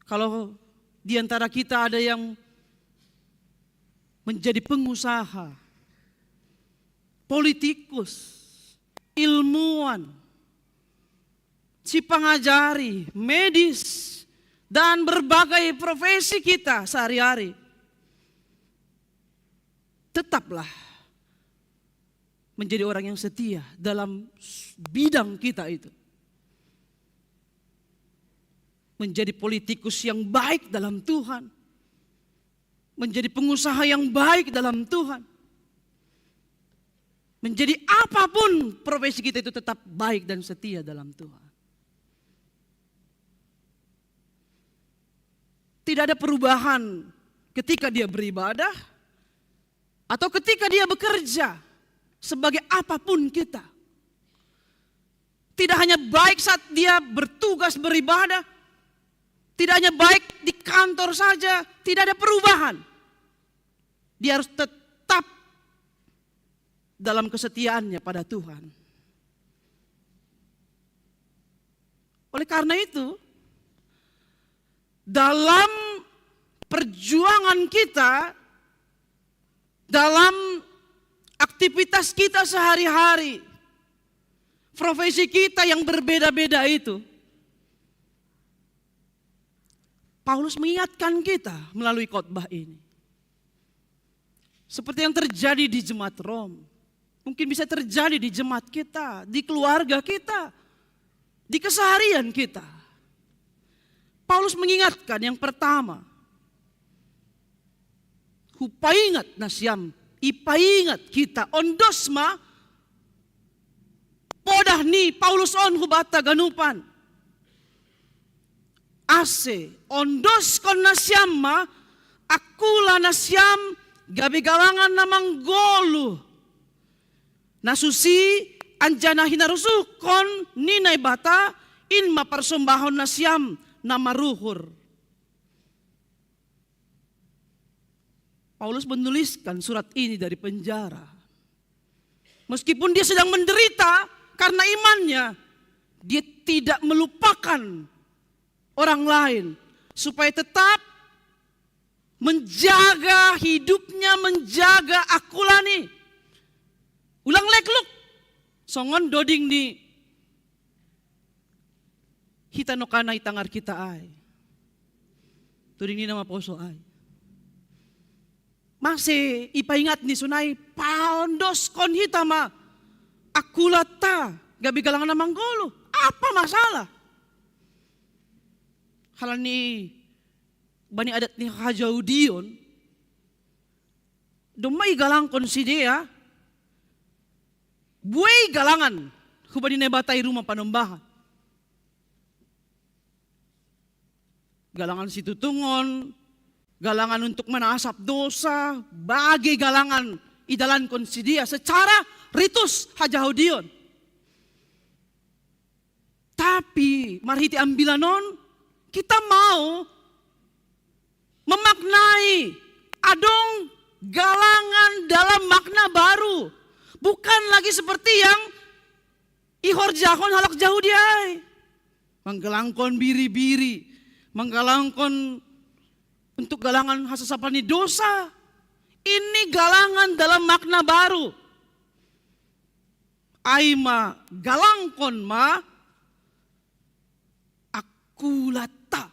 Kalau di antara kita ada yang menjadi pengusaha, politikus, ilmuwan, si pangajari, medis, dan berbagai profesi kita sehari-hari, tetaplah menjadi orang yang setia dalam bidang kita itu. Menjadi politikus yang baik dalam Tuhan. Menjadi pengusaha yang baik dalam Tuhan. Menjadi apapun profesi kita, itu tetap baik dan setia dalam Tuhan. Tidak ada perubahan ketika dia beribadah atau ketika dia bekerja sebagai apapun kita. Tidak hanya baik saat dia bertugas beribadah, tidak hanya baik di kantor saja, tidak ada perubahan. Dia harus tetap dalam kesetiaannya pada Tuhan. Oleh karena itu, dalam perjuangan kita, dalam aktivitas kita sehari-hari, profesi kita yang berbeda-beda itu, Paulus mengingatkan kita melalui khotbah ini. Seperti yang terjadi di jemaat Rom, mungkin bisa terjadi di jemaat kita, di keluarga kita, di keseharian kita. Paulus mengingatkan, yang pertama, hupaingat nasiam, ipaingat kita, ondos ma, podah ni Paulus on hu bata ganupan. Ase, ondoskon nasiam ma, akula nasiam, gabe galangan na manggoluh, na susi, anjaha na hinarusuhkon ni Naibata, in ma parsombahon nasiam na maruhur. Paulus menuliskan surat ini dari penjara. Meskipun dia sedang menderita karena imannya, dia tidak melupakan orang lain supaya tetap menjaga hidupnya, menjaga akula ni. Ulang lekluk. Songon doding ni hita nongkanna i tangar kita ai. Tuding ni na maposo ai. Mase ipaingat ni sonai, paondoskon hita ma akulanta gabe galangan na manggoluh. Apa masalah? Halani bani adat ni hajahudion, domma igalangkon sidea buei galangan hubani Naibata i rumah panombahan. Galangan situtungon, galangan untuk manasap dosa, bage galangan idalankon sidea secara ritus hajahudion. Tapi marhite ambilan on, kita mau memaknai adong galangan dalam makna baru. Bukan lagi seperti yang ihorjahon halak Jahudi ai. Manggalangkon biri-biri, manggalangkon untuk galangan hasasapan ni dosa. Ini galangan dalam makna baru. Ai ma, galangkon ma akulanta.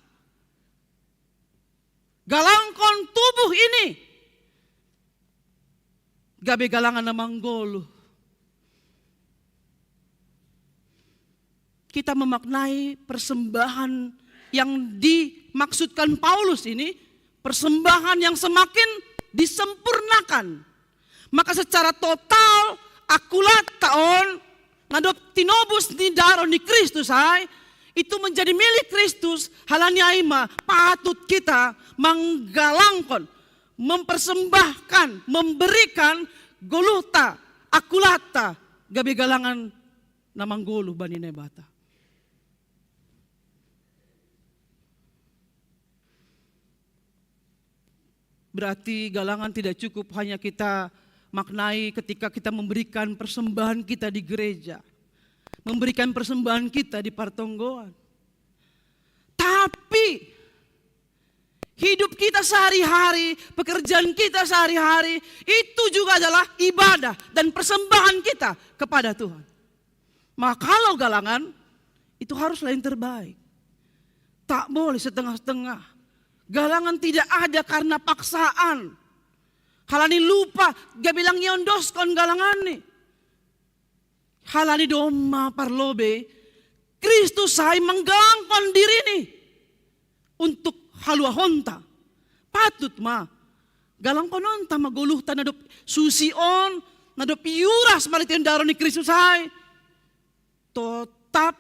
Galangkon tubuh ini gabe galangan na manggoluh. Kita memaknai persembahan yang dimaksudkan Paulus ini, persembahan yang semakin disempurnakan. Maka secara total, akulanta on, na dob tinobus ni darah ni Kristus ai, itu menjadi milik Kristus. Halani ai ma patut kita manggalangkon, mempersembahkan, memberikan goluhta, akulanta gabe galangan na manggoluh bani Naibata. Berarti galangan tidak cukup hanya kita maknai ketika kita memberikan persembahan kita di gereja, memberikan persembahan kita di partonggoan. Tapi hidup kita sehari-hari, pekerjaan kita sehari-hari, itu juga adalah ibadah dan persembahan kita kepada Tuhan. Maka kalau galangan, itu haruslah yang terbaik. Tak boleh setengah-setengah. Galangan tidak ada karena paksaan. Halani lupa, gabe lang iondoskon galangan ni. Halani domma parlobei, Kristus sai manggalangkon diriNi untuk haluahonta. Patut ma galangkononta ma goluhta na dob susi on, Nado piuras mari tendaro ni Kristus ai. Totap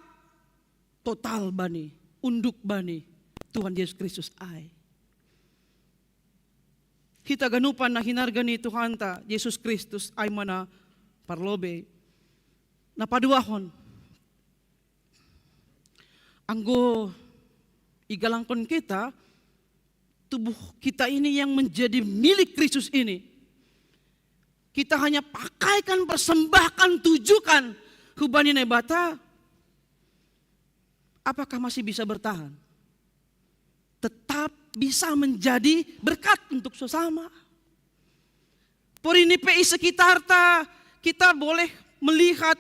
total bani, unduk bani Tuhan Yesus Kristus ai. Hita ganupan na hinarga ni Tuhanta Yesus Kristus ai mana parlobei. Na paduahon. Anggo igalangkon kita, tubuh kita ini yang menjadi milik Kristus ini, kita hanya pakaikan, persembahkan, tujukan hubani Naibata, apakah masih bisa bertahan? Tetap bisa menjadi berkat untuk sesama. Porini pe i sekitarta kita boleh melihat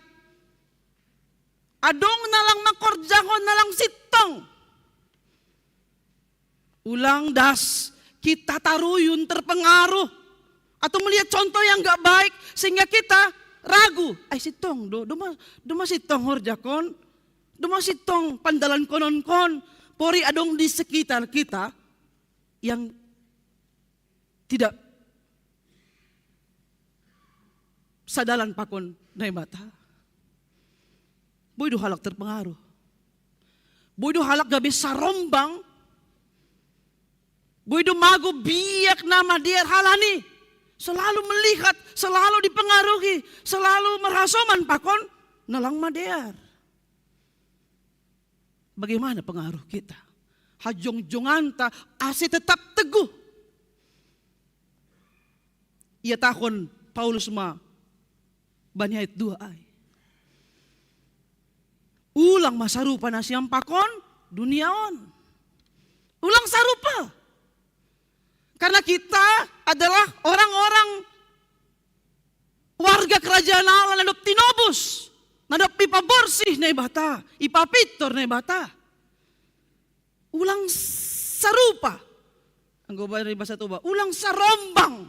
adong nalang makorjahon nalang sintong. Ulang das kita taruyun, terpengaruh, atau melihat contoh yang gak baik sehingga kita ragu. Ai sintong do, do ma, do ma sintong horjakon, do ma sintong pandalankononkon. Pori adong di sekitar kita yang tidak sadalan pakon Naibata. Boi do halak terpengaruh. Boi do halak gabe sarombang. Boi do mago biak na madear halani selalu melihat, selalu dipengaruhi, selalu marhasoman pakon nalang madear. Bagaimana pengaruh kita? Hajongjonganta ase tetap teguh. Ihatahon Paulus ma bani ayat dua ai. Ulang ma sarupa nasiam pakon dunia on. Ulang sarupa. Karena kita adalah orang-orang warga kerajaan Allah na dob tinobus, na dob ipaborsih Naibata, ipapintor Naibata. Ulang sarupa. Anggo bani bahasa Toba, ulang sarombang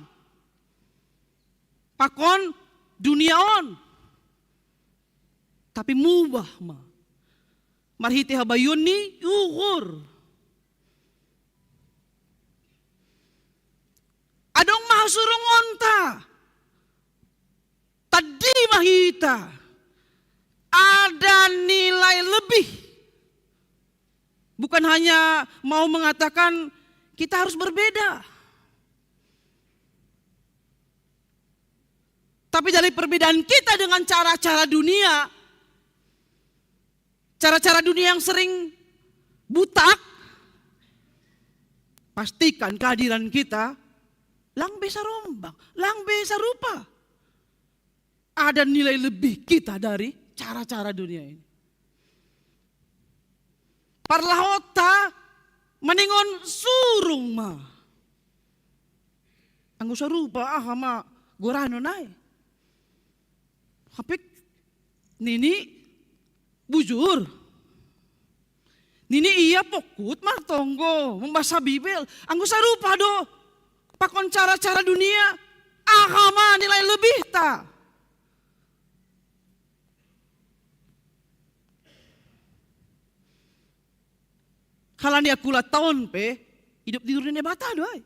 pakon dunia on. Tapi mubah ma marhite habayuon ni uhur. Adong ma hasurungonta. Tadima hita. Ada nilai lebih. Bukan hanya mau mengatakan kita harus berbeda. Tapi dari perbedaan kita dengan cara-cara dunia, cara-cara dunia yang sering butak, pastikan kehadiran kita lang be sarombang, lang be sarupa. Ada nilai lebih kita dari cara-cara dunia ini. Parlahonta maningon surung ma. Anggo sarupa aha ma goranon ai. Hape nini bujur. Nini ia pongkut martonggo, mambasa Bibel. Anggo sarupa do pakon cara-cara dunia, aha ma nilai lebihta? Halani angkup ulaonta on pe idop di uhur ni Naibata do ai.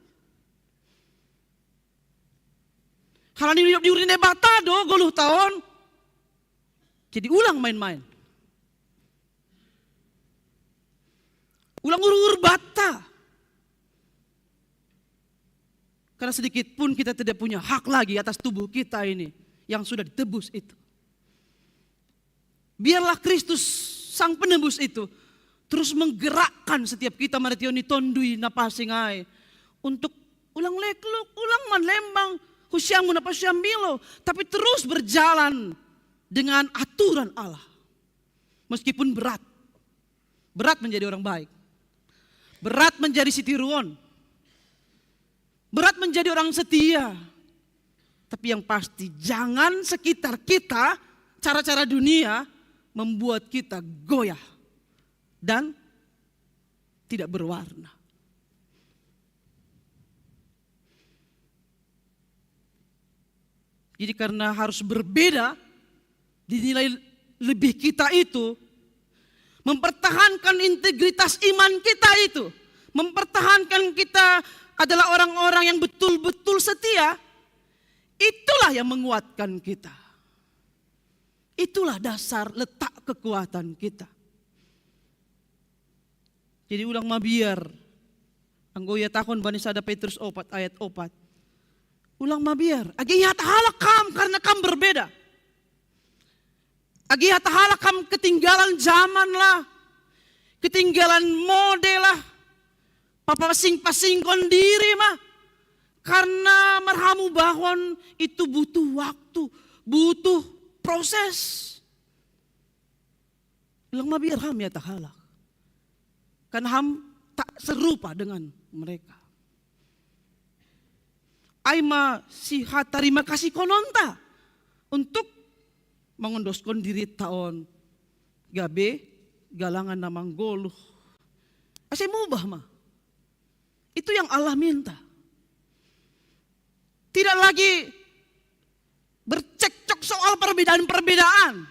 Halani idop di uhur ni Naibata do goluhta on. Jadi ulang main-main. Ulang uhur-uhur banta. Karena sedikit pun kita tidak punya hak lagi atas tubuh kita ini yang sudah ditebus itu. Biarlah Kristus Sang Penebus itu terus menggerakkan setiap kita, marhitehon ni Tonduy Napansing ai, untuk ulang lekluk, ulang manlembang, husiamu na pansing bilo, tapi terus berjalan dengan aturan Allah. Meskipun berat. Berat menjadi orang baik. Berat menjadi sitiruon. Berat menjadi orang setia. Tapi yang pasti, jangan sekitar kita, cara-cara dunia membuat kita goyah dan tidak berwarna. Jadi karena harus berbeda, dinilai lebih kita itu, mempertahankan integritas iman kita itu, mempertahankan kita adalah orang-orang yang betul-betul setia, Itulah yang menguatkan kita. Itulah dasar letak kekuatan kita. Jadi ulang mabiar. Anggo ia tahun bani sada Petrus opat ayat opat. Ulang mabiar. Age ia tahalak kam karena kam berbeda. Age ia tahalak kam ketinggalan zaman lah. Ketinggalan mode lah. Papasing-pasingkon diri mah. Karena marhamu bahon itu butuh waktu, butuh proses. Ulang mabiar ham ia tahalak. Karena ham tak serupa dengan mereka. Ai ma sihat tarima kasih kononta untuk mengondoskon diri taon gabe galangan na manggoluh. Ase mubah ma. Itu yang Allah minta. Tidak lagi bercekcok soal perbedaan-perbedaan.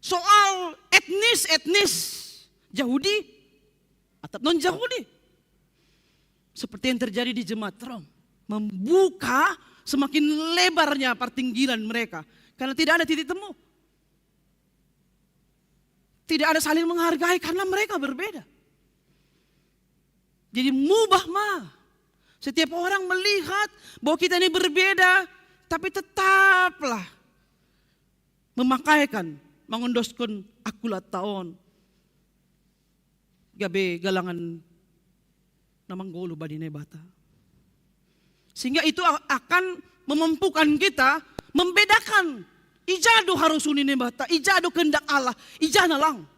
Soal etnis-etnis Yahudi atau non-Yahudi. Seperti yang terjadi di jemaat Rom. Membuka semakin lebarnya pertinggilan mereka. Karena tidak ada titik temu. Tidak ada saling menghargai karena mereka berbeda. Jadi mubah ma. Setiap orang melihat bahwa kita ini berbeda, tapi tetaplah memakaikan, mengondoskon akula taon gabe galangan na manggoluh bani Naibata. Sehingga itu akan memampukan kita membedakan ija do harosuh ni Naibata, ija do kehendak Allah, ija na lang.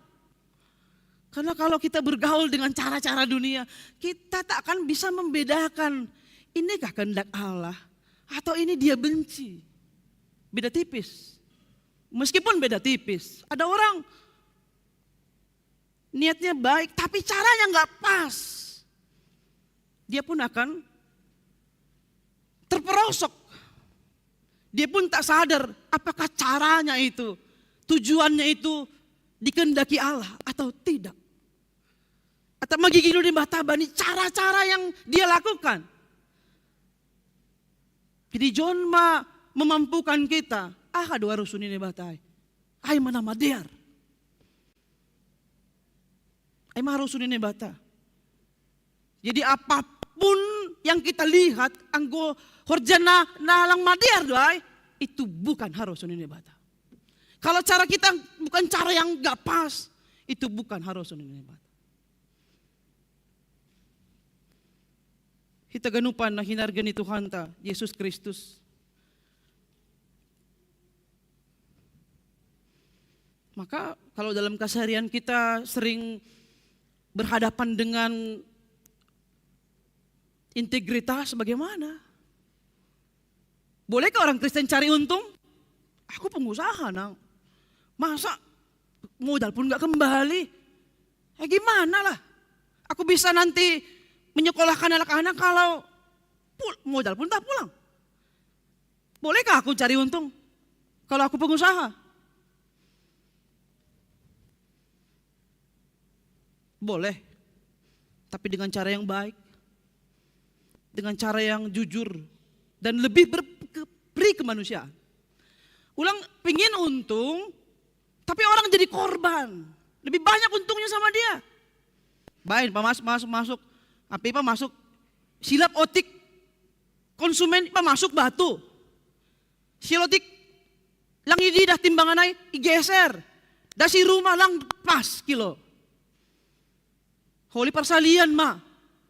Karena kalau kita bergaul dengan cara-cara dunia, kita tak akan bisa membedakan inikah kehendak Allah atau ini dia benci. Beda tipis. Meskipun beda tipis, ada orang niatnya baik tapi caranya nggak pas. Dia pun akan terperosok. Dia pun tak sadar apakah caranya itu, tujuannya itu dikehendaki Allah atau tidak. Atau magigilu di mata bani cara-cara yang dia lakukan. Jadi John ma memampukan kita. Ah, aduh harus sunine batai. Ai mana madear. Ai ma harus sunine bata. Jadi apapun yang kita lihat, anggo horjana nalang madear doai, itu bukan harus sunine bata. Kalau cara kita bukan cara yang gak pas, itu bukan harus sunine bata. Hita ganupan na hinarga ni Tuhanta Yesus Kristus. Maka kalau dalam keseharian kita sering berhadapan dengan integritas, bagaimana? Bolehkah orang Kristen cari untung? Aku pengusaha, nang. Masa modal pun nggak kembali? Ya gimana lah? Aku bisa nanti menyekolahkan anak-anak kalau modal pun tak pulang. Bolehkah aku cari untung kalau aku pengusaha? Boleh, tapi dengan cara yang baik, dengan cara yang jujur, dan lebih beri kemanusiaan. Ulang pingin untung, tapi orang jadi korban. Lebih banyak untungnya sama dia. Bain, pamasuk, masuk, masuk. Apa, apa masuk? Silap otik konsumen, apa masuk batu. Silap otik lang idi dah timbangan ai igeser. Dah si rumah lang pas kilo. Holi parsalian ma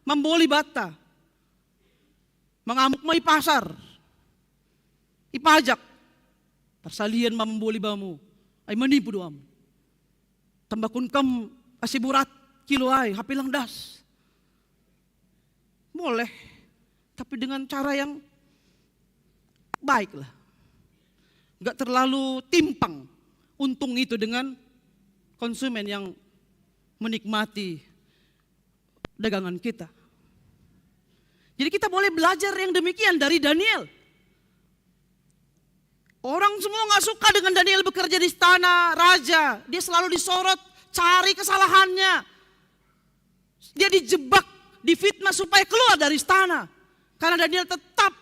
mamboli bata. Mangamuk ma i pasar. I pajak. Parsalian ma mamboli bamu. Ai manipu do am. Tambakun kam asi burat kilo ai, hape lang das. Boleh, tapi dengan cara yang baik lah. Nggak terlalu timpang untung itu dengan konsumen yang menikmati dagangan kita. Jadi kita boleh belajar yang demikian dari Daniel. Orang semua nggak suka dengan Daniel bekerja di istana raja. Dia selalu disorot, cari kesalahannya. Dia dijebak, difitnah supaya keluar dari istana. Karena Daniel tetap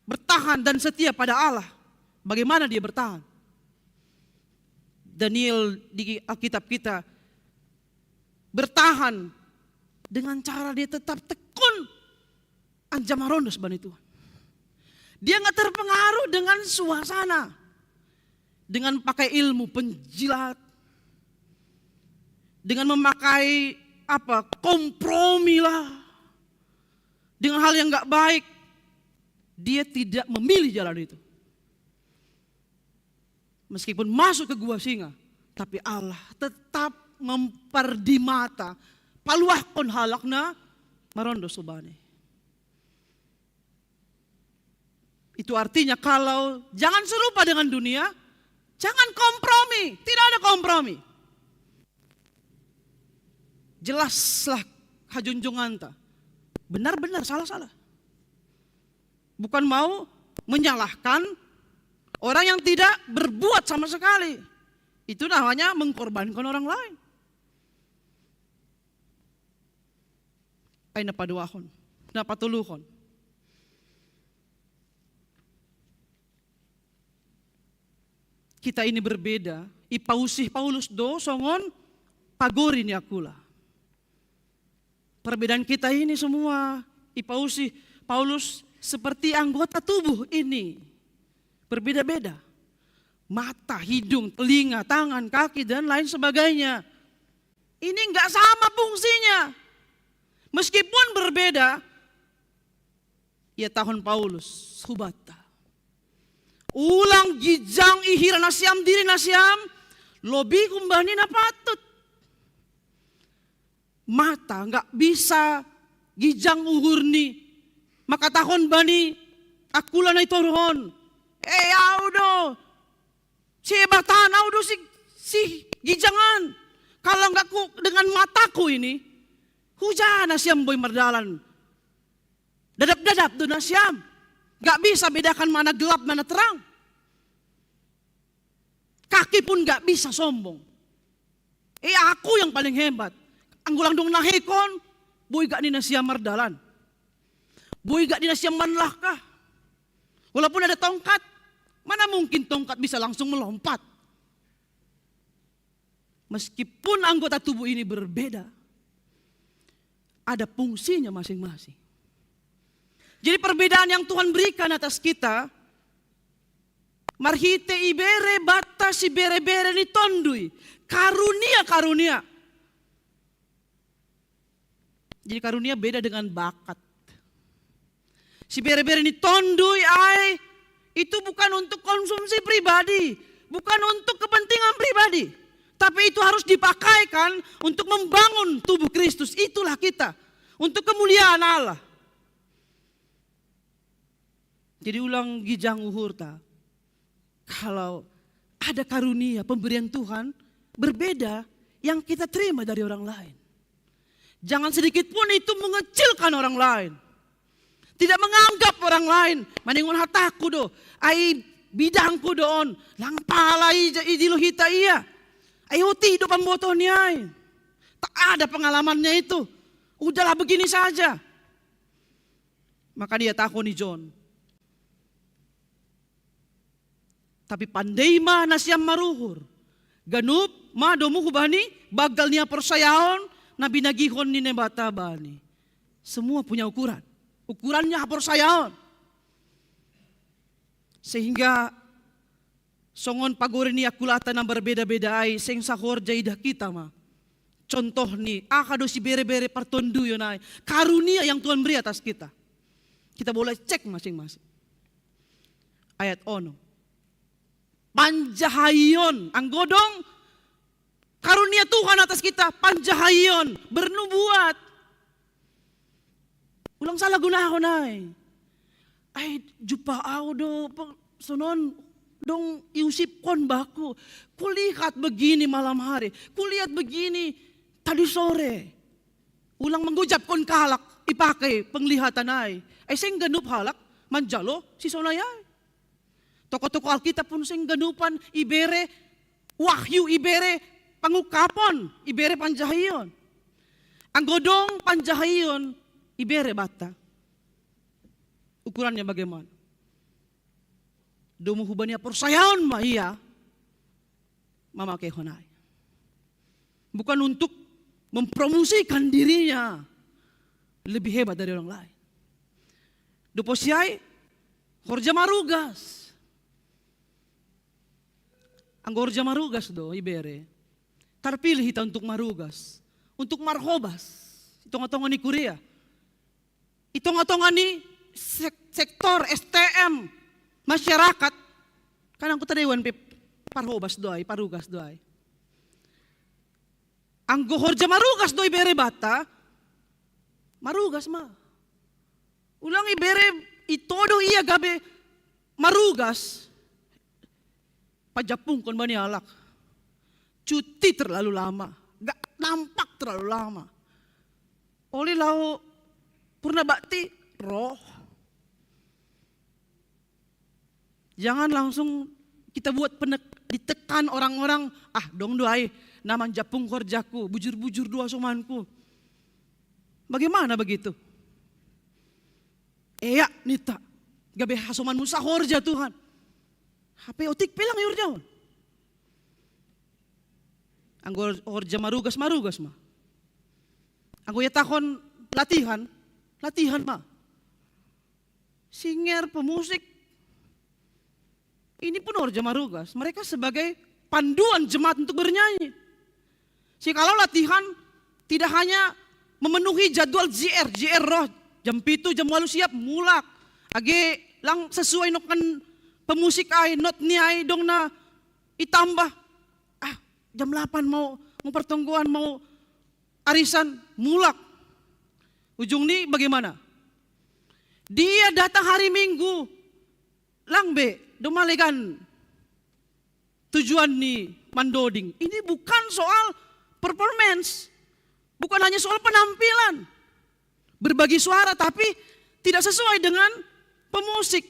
bertahan dan setia pada Allah. Bagaimana dia bertahan? Daniel di Alkitab kita bertahan dengan cara dia tetap tekun anja marondos bani Tuhan. Dia nggak terpengaruh dengan suasana, dengan pakai ilmu penjilat, dengan memakai apa, kompromi lah, dengan hal yang nggak baik. Dia tidak memilih jalan itu. Meskipun masuk ke gua singa, tapi Allah tetap memperdimata, paluahkon halakna marondos tu bani. Itu artinya, kalau jangan serupa dengan dunia, jangan kompromi, tidak ada kompromi. Jelaslah hajunjunganta. Benar-benar, salah-salah. Bukan mau menyalahkan orang yang tidak berbuat sama sekali. Itu namanya mengkorbankan orang lain. Ai na paduahon, na patoluhon. Kita ini berbeda. Ipausih Paulus do songon pagori ni Akula. Perbedaan kita ini semua, ipausih Paulus, seperti anggota tubuh ini berbeda-beda. Mata, hidung, telinga, tangan, kaki, dan lain sebagainya. Ini nggak sama fungsinya. Meskipun berbeda, iatahon Paulus, hubanta. Ulang gijang ihira nasiam diri nasiam, lobih humbani na patut. Mata nggak bisa gijang uhurni, mangkatahon bani Akula na i toruhon. Eh, au do, sihebatan, au do si, si gijangan. Kalau nggak ku dengan mataku ini, huja nasiam boi mardalan. Dadap-dadap do nasiam. Nggak bisa bedakan mana gelap, mana terang. Kaki pun nggak bisa sombong. Eh, aku yang paling hebat. Anggo lang dong nahekon, boi gak ni nasiam mardalan? Boi gak ni nasiam manlangkah? Walaupun ada tongkat, mana mungkin tongkat bisa langsung melompat? Meskipun anggota tubuh ini berbeda, ada fungsinya masing-masing. Jadi perbedaan yang Tuhan berikan atas kita, marhite ibere banta sibere-bere ni Tonduy, karunia-karunia. Jadi karunia beda dengan bakat. Sibere-bere ni Tonduy ai, itu bukan untuk konsumsi pribadi, bukan untuk kepentingan pribadi, tapi itu harus dipakaikan untuk membangun tubuh Kristus. Itulah kita, untuk kemuliaan Allah. Jadi ulang gijang uhurta. Kalau ada karunia pemberian Tuhan berbeda yang kita terima dari orang lain, jangan sedikit pun itu mengecilkan orang lain. Tidak menganggap orang lain. Maningon hataku do, ai bidangku do on, lang pala i, i dilo hita ia. Ai oti do pambotoon ni ai. Tak ada pengalamannya itu. Udahlah, begini saja. Maka iatahon ni John, tapi pandei ma nasiam maruhur, ganup ma domu hubani banggal ni haporsayaon na binagihon ni Naibata bani. Semua punya ukuran. Ukurannya haporsayaon. Sehingga songon pagori ni Akulata na berbeda-beda ai, seng sahorja idah kita ma contoh ni aha do sibere-bere partonduyon ai, karunia yang Tuhan beri atas kita. Kita boleh cek masing-masing. Ayat ono. Panjahaion, anggo dong karunia Tuhan atas kita, panjahaion, bernubuat. Ulang salah gunahon ai. Ai jumpa au do pe-, sonon dong iusipkon baku. Kulihat begini malam hari, kulihat begini tadi sore. Ulang manggojapkon halak ipake penglihatan ai. Ai seng ganup halak manjalo sisonai ai. Tokoh-tokoh Alkitab pun seng ganupan ibere wahyu, ibere pangungkapon, ibere panjahaion. Anggo dong panjahaion ibere banta, ukurannya bagaimana? Domu hubania persayaon ma ia, mama kehonai. Bukan untuk mempromosikan dirinya lebih hebat dari orang lain. Dopo siai, horja marugas. Anggo horja marugas do ibere, tarpilih hita untuk marugas, untuk marhobas i tonga-tonga ni kuria, i tonga-tonga ni sek- sektor S T M, masyarakat. Kan anggo tadewan pe parhobas do ai, parugas do ai. Anggo horja marugas do ibere banta, marugas ma. Ulang ibere, ito do ia gabe marugas, pajapungkon bani halak. Cuti terlalu lama, gak nampak terlalu lama. Oli lao purna bakti roh. Jangan langsung kita buat penek, ditekan orang-orang, ah, dong do ai na manjapung horjaku, bujur-bujur do hasomanku. Bagaimana begitu? Ea ninta, gabe hasomanmu sahorja Tuhan. Hape otik pe lang ihorjahon. Anggo horja marugas, marugas ma. Anggo ihatahon latihan, latihan ma. Singer, pemusik, ini pun horja marugas. Mereka sebagai panduan jemaat untuk bernyanyi. Sikalau latihan tidak hanya memenuhi jadwal J R, J R roh, jam pitu, jam walu siap, mulak. Age lang sesuai nokkan pemusik ai, not ni ai dong na itambah. Ah, jam lapan mau, mau pertonggoan, mau arisan, mulak. Ujung ni bagaimana? Dia datang hari Minggu, lang be, doma legan tujuan ni mandoding. Ini bukan soal performance, bukan hanya soal penampilan. Berbagi suara tapi tidak sesuai dengan pemusik.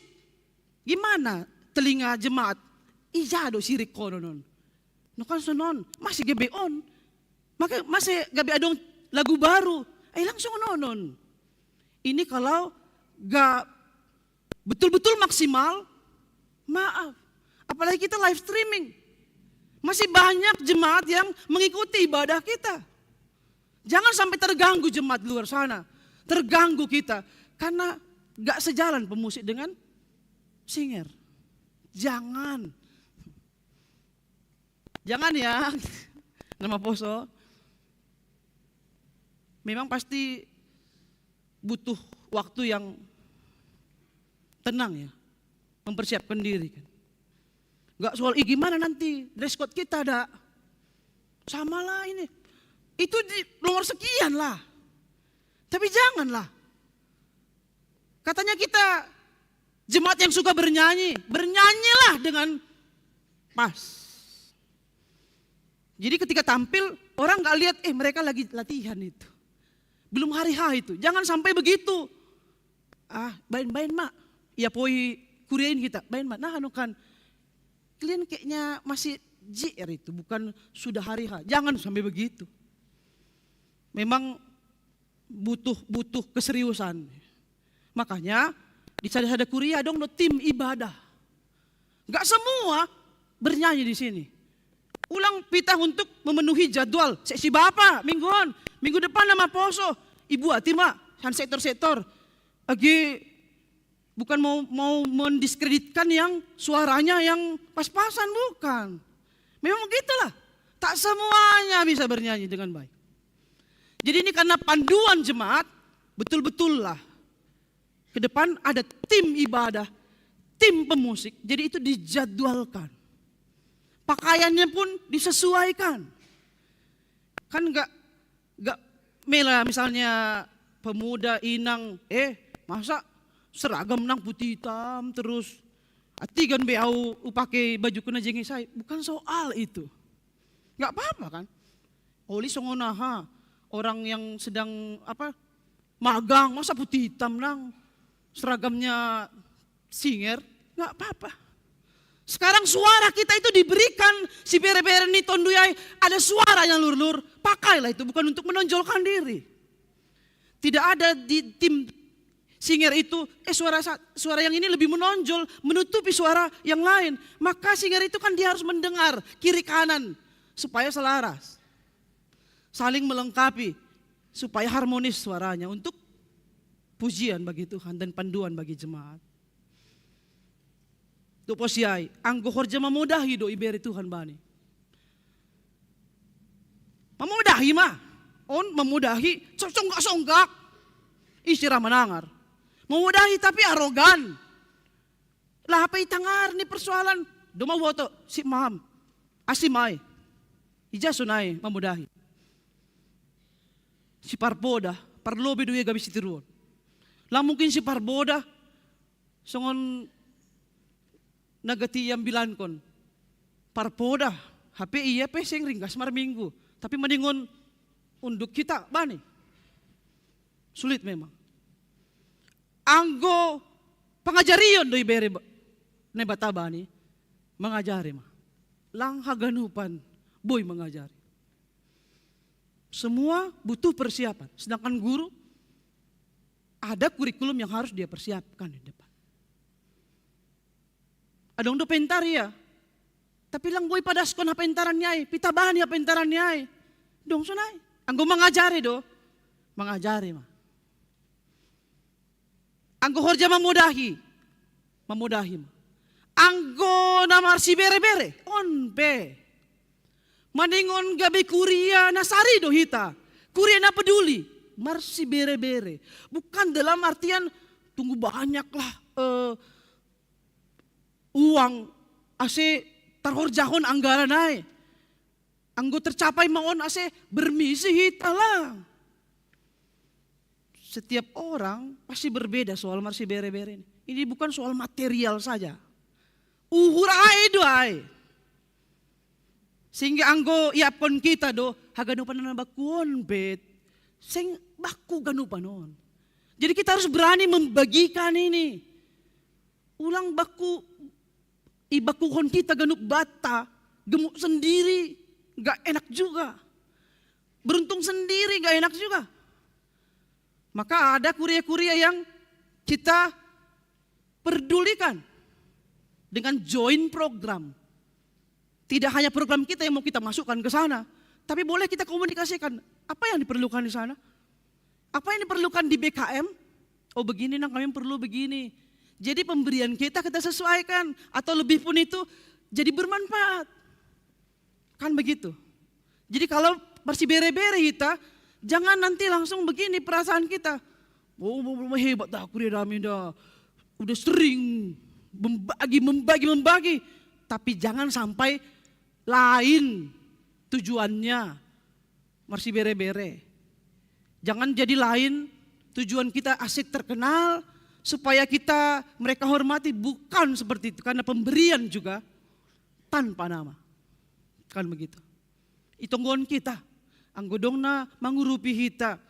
Gimana telinga jemaat? Ija do sirik kono non. No kan sonon, masih gabe on. Maka masih gabe adong lagu baru. Eh, langsung nonon. Ini kalau gak betul-betul maksimal, maaf. Apalagi kita live streaming. Masih banyak jemaat yang mengikuti ibadah kita. Jangan sampai terganggu jemaat luar sana. Terganggu kita. Karena gak sejalan pemusik dengan singer. Jangan. Jangan ya. Nama poso. Memang pasti butuh waktu yang tenang ya. Mempersiapkan diri kan. Gak soal, ih, gimana nanti dress code kita ada. Samalah ini. Itu di nomor sekian lah. Tapi janganlah. Katanya kita jemaat yang suka bernyanyi, bernyanyilah dengan pas. Jadi ketika tampil, orang nggak lihat, eh, mereka lagi latihan itu. Belum hari H itu. Jangan sampai begitu. Ah, bain-bain mak. Ya poi kuriain kita, bain mak. Nah, anu kan, kalian kayaknya masih J R itu, bukan sudah hari H. Jangan sampai begitu. Memang butuh butuh keseriusan. Makanya di sada-sada kuria dong do tim ibadah. Gak semua bernyanyi di sini. Ulang pitah untuk memenuhi jadwal. Seksi bapa mingguan, minggu depan nama poso. Ibu ati mak, han sektor-sektor. Agi bukan mau mau mendiskreditkan yang suaranya yang pas-pasan, bukan. Memang begitulah. Tak semuanya bisa bernyanyi dengan baik. Jadi ini karena panduan jemaat, betul-betullah ke depan ada tim ibadah, tim pemusik. Jadi itu dijadwalkan. Pakaiannya pun disesuaikan. Kan nggak nggak mela misalnya pemuda inang, eh, masa seragam nang putih hitam terus, atigan be au upake baju kena jengesai. Bukan soal itu. Nggak apa-apa kan. Oli songon aha, orang yang sedang apa, magang, masa putih hitam nang seragamnya singer, nggak apa-apa. Sekarang suara kita itu diberikan, si bere-bere ni tonduyai, ada suara yang lur-lur, pakailah itu bukan untuk menonjolkan diri. Tidak ada di tim singer itu, eh suara suara yang ini lebih menonjol, menutupi suara yang lain. Maka singer itu kan dia harus mendengar kiri kanan supaya selaras. Saling melengkapi supaya harmonis suaranya untuk pujian bagi Tuhan dan panduan bagi jemaat. Tupo siai, anggo horja mamodahi do ibere Tuhan bani. Mamodahi ma. On mamodahi, songgak-songgak. Istira manangar. Mamodahi tapi arogan. Lah apa itangar ni persoalan? Doma woto, si mam. Asi mai. Ija sunai mamodahi. Si parpoda, parlobe do ia gabe sitiruon. Lah mungkin si parpoda, songon nagati iambilankon. Parpoda, hape ia pe seng ringgas marminggu. Tapi mendingon unduk kita bani. Sulit memang. Anggo pangajarion do ibere Naibata bani, mangajari ma. Lang haganupan boi mangajari. Semua butuh persiapan. Sedangkan guru, ada kurikulum yang harus dia persiapkan di depan. Adong do pentar ia. Tapi lang boi padaskon hapentaran ni ai, pita bani hapentaran ni ai. Dong sonai. Anggo mangajari do, mangajari ma. Anggo horja mamodahi, mamodahi ma. Anggo na marsibere-bere, on pe. Maningon gabe kuria na sari do hita. Kuria na peduli, marsibere-bere. Bukan dalam artian tunggu banyaklah eh, uang ase tarhorjahon anggaran ai. Anggo tercapai ma on ase bermisi hita lah. Setiap orang pasti berbeda soal marsibere-bere ini. Ini bukan soal material saja. Uhur ai do ai. Sehingga anggo iapkon kita do, haganupan na bakuon bet. Seng baku ganupan on. Jadi kita harus berani membagikan ini. Ulang baku ibakuhon kita ganup bata, gemuk sendiri, gak enak juga. Beruntung sendiri gak enak juga. Maka ada kuria-kuria yang kita pedulikan dengan join program. Tidak hanya program kita yang mau kita masukkan ke sana, tapi boleh kita komunikasikan apa yang diperlukan di sana. Apa yang diperlukan di B K M? Oh begini nang kami perlu begini. Jadi pemberian kita kita sesuaikan atau lebih pun itu jadi bermanfaat. Kan begitu. Jadi kalau marsibere-bere kita, jangan nanti langsung begini perasaan kita. Oh, hebat dah kuria dami dah. Udah sering membagi, membagi, membagi. Tapi jangan sampai lain tujuannya marsibere-bere. Jangan jadi lain tujuan kita asik terkenal supaya kita mereka hormati, bukan seperti itu, karena pemberian juga tanpa nama. Kan begitu. Itonggon kita anggo dong na mangurupi hita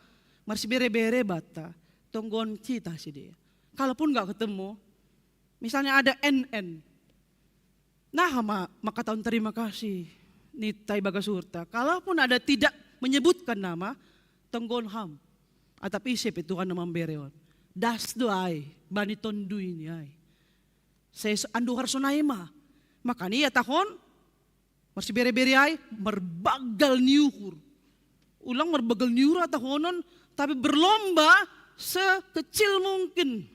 marsibere-bere bata, tonggon kita si dia. Kalaupun nggak ketemu, misalnya ada N N, nah ma, maka tahun terima kasih nita ibagas hurta. Kalaupun ada tidak menyebutkan nama, tonggon ham. Atap ise pe Tuhan na mambere on. Das do ai bani tondui ni ai. Saya anduhar sonai ma. Makanya ia tahun marsibere-bere ai marbagal ni uhur. Ulang marbagal ni uhur atahonon, tapi berlomba sekecil mungkin.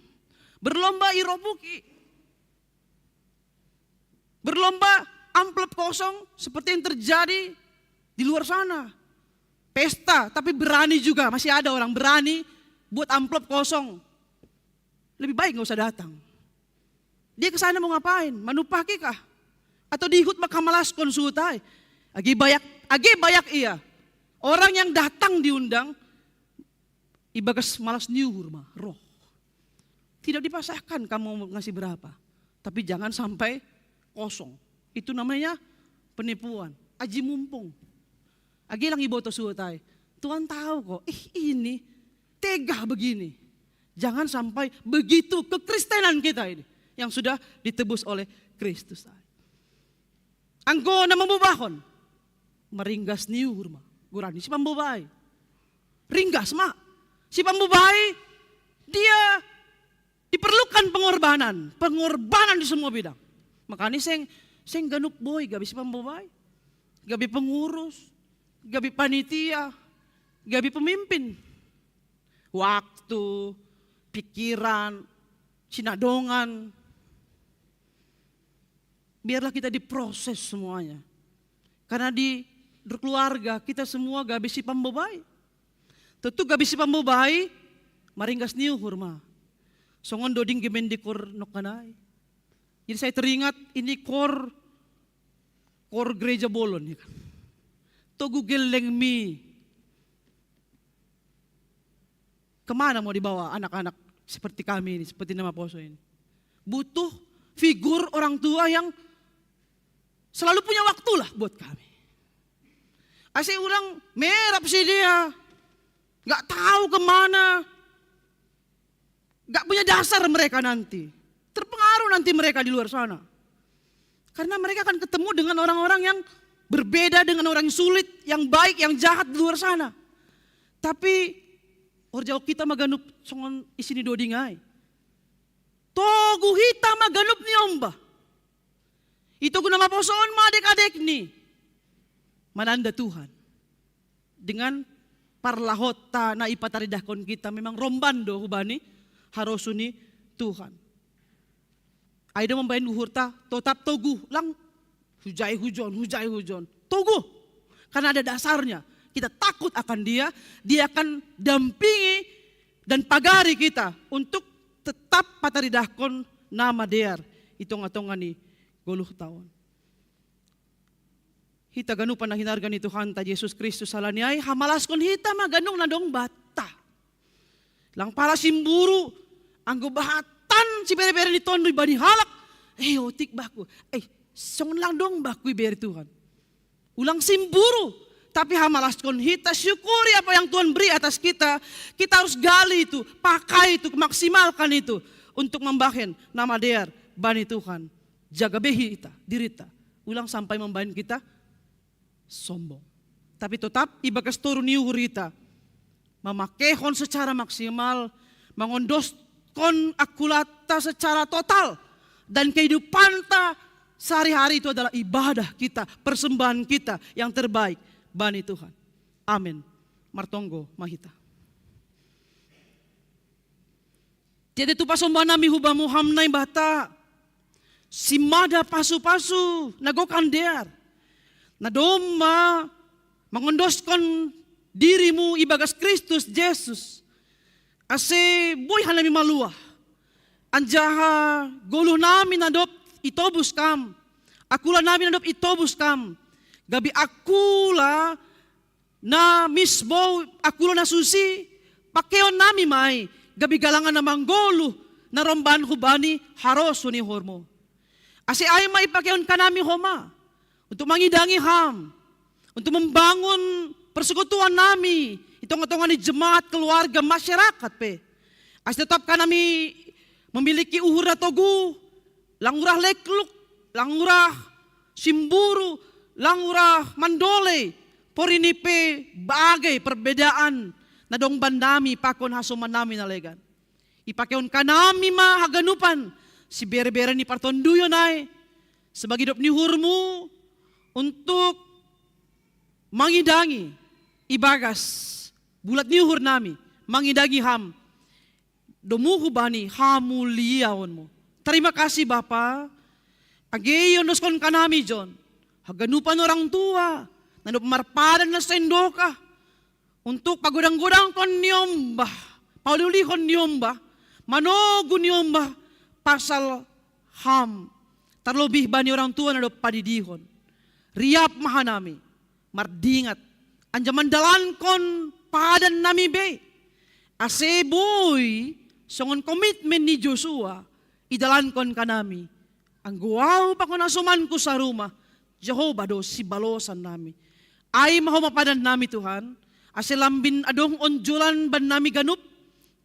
Berlomba iropuki. Berlomba amplop kosong seperti yang terjadi di luar sana. Pesta, tapi berani juga, masih ada orang berani buat amplop kosong. Lebih baik nggak usah datang. Dia ke sana mau ngapain? Manupaki kah? Atau diihut ma hamalaskon suhut ai? Age bayak, age bayak ia. Orang yang datang diundang, ibagas malas ni uhur ma roh. Tidak dipaksakan kamu ngasih berapa. Tapi jangan sampai kosong. Itu namanya penipuan. Aji mumpung. Age lang iboto suhut ai. Tuhan tahu kok. Ih ini tega begini. Jangan sampai begitu kekristenan kita ini yang sudah ditebus oleh Kristus. Anggo na mamobahon, maringgas ni uhur ma. Goarna si pambobai. Ringgas ma. Si pambobai, dia Diperlukan pengorbanan, pengorbanan di semua bidang. Makanya seng seng ganup boy, gabe si pambabae, gabe pengurus, gabe panitia, gabe pemimpin. Waktu, pikiran, sinadongan. Biarlah kita diproses semuanya. Karena di keluarga kita semua gabe si pambabae. Tentu gabe si pambabae, maringgas ni uhur ma. Songon doding gemen di kor nokkanai. Jadi saya teringat ini kor, kor gereja bolon ya kan. Togu geleng mi. Kemana mau dibawa anak-anak seperti kami ini, seperti nama poso ini? Butuh figur orang tua yang selalu punya waktulah buat kami. Ase ulang merap si dia, nggak tahu kemana, nggak punya dasar mereka nanti. Terpengaruh nanti mereka di luar sana. Karena mereka akan ketemu dengan orang-orang yang berbeda, dengan orang yang sulit, yang baik, yang jahat di luar sana. Tapi orjao kita ma ganup songon isi ni doding ai. Togu hita ma ganup ni omba. Itogu na maposo on ma adek-adek ni. Mananda Tuhan. Dengan parlahota na ipataridahkon kita memang romban do hubani harosu ni Tuhan. Ai do mambaen uhurta totap togu, lang hujai hujon, hujai hujon. Togu. Karena ada dasarnya. Kita takut akan dia, dia akan dampingi dan pagari kita untuk tetap pataridahkon na madear i tonga-tonga ni goluh taon. Hita ganupan na hinarga ni Tuhanta Jesus Kristus, halani ai hamalaskon hita ma ganup na dong banta. Lang pala simburu, anggo bahatan sibere-bere ni tonduy bani halak, eh otik baku, eh songon lang dong baku ibere Tuhan. Ulang simburu, tapi hamalaskon hita, syukuri apa yang Tuhan beri atas kita. Kita harus gali itu, pakai itu, maksimalkan itu untuk mambahen na madear bani Tuhan. Jaga be hita, dirita. Ulang sampai mambahen kita sombong. Tapi tetap ibagas toru ni uhur hita, mamakehon secara maksimal, mangondoskon akulanta secara total, dan kehidupanta sehari-hari itu adalah ibadah kita, persembahan kita yang terbaik bani Tuhan. Amin. Martonggo ma hita. Jadi tu pasomba nami hu Bamu Ham Naibata, simada pasu-pasu na gokan dear, na domma mangondoskon dirimu ibagas Kristus Jesus, ase boi hanami maluah. Anjaha goluh nami na dob itobus Kam, akula nami na dob itobus Kam, gabe akula na misbou, akula na susi, pakeon nami ma i, gabe galangan na manggoluh, na romban hubani harosu ni uhurmu. Ase ai ma ipakehon hanami homa, untuk mangidangi Ham, untuk membangun persekutuan nami i tonga-tonga ni jemaat, keluarga, masyarakat pe. Ase tetap hanami memiliki uhur na togu, lang urah lekluk, lang urah simburu, lang urah mandolei, porini pe bagai perbedaan na dong bannami pakon hasoman nami na legan. Ipakehon hanami ma haganupan sibere-bere ni partonduyon ai, sebagai dob ni uhurmu untuk mangidangi ibagas bulat ni uhur nami, mangidangi Ham, domu hubani hamuliaonmu. Terima kasih Bapa, age iondoskon hanami John, haganupan orang tua, na dob marpadan na so indokah, untuk pagodang-godangkon niombah, pauliulihon niombah, manogu niombah pasal Ham, tarlobih bani orang tua na dob padidihon. Riap ma hanami mardingat, anjaha mandalankon padan nami be, ase boi songon komitmen ni Josua idalankon hanami. Anggo ahu pakon hasomanku sarumah, Jehoba do sibalosan nami. Ai ma homa padan nami Tuhan, ase lambin adong onjolan bannami ganup,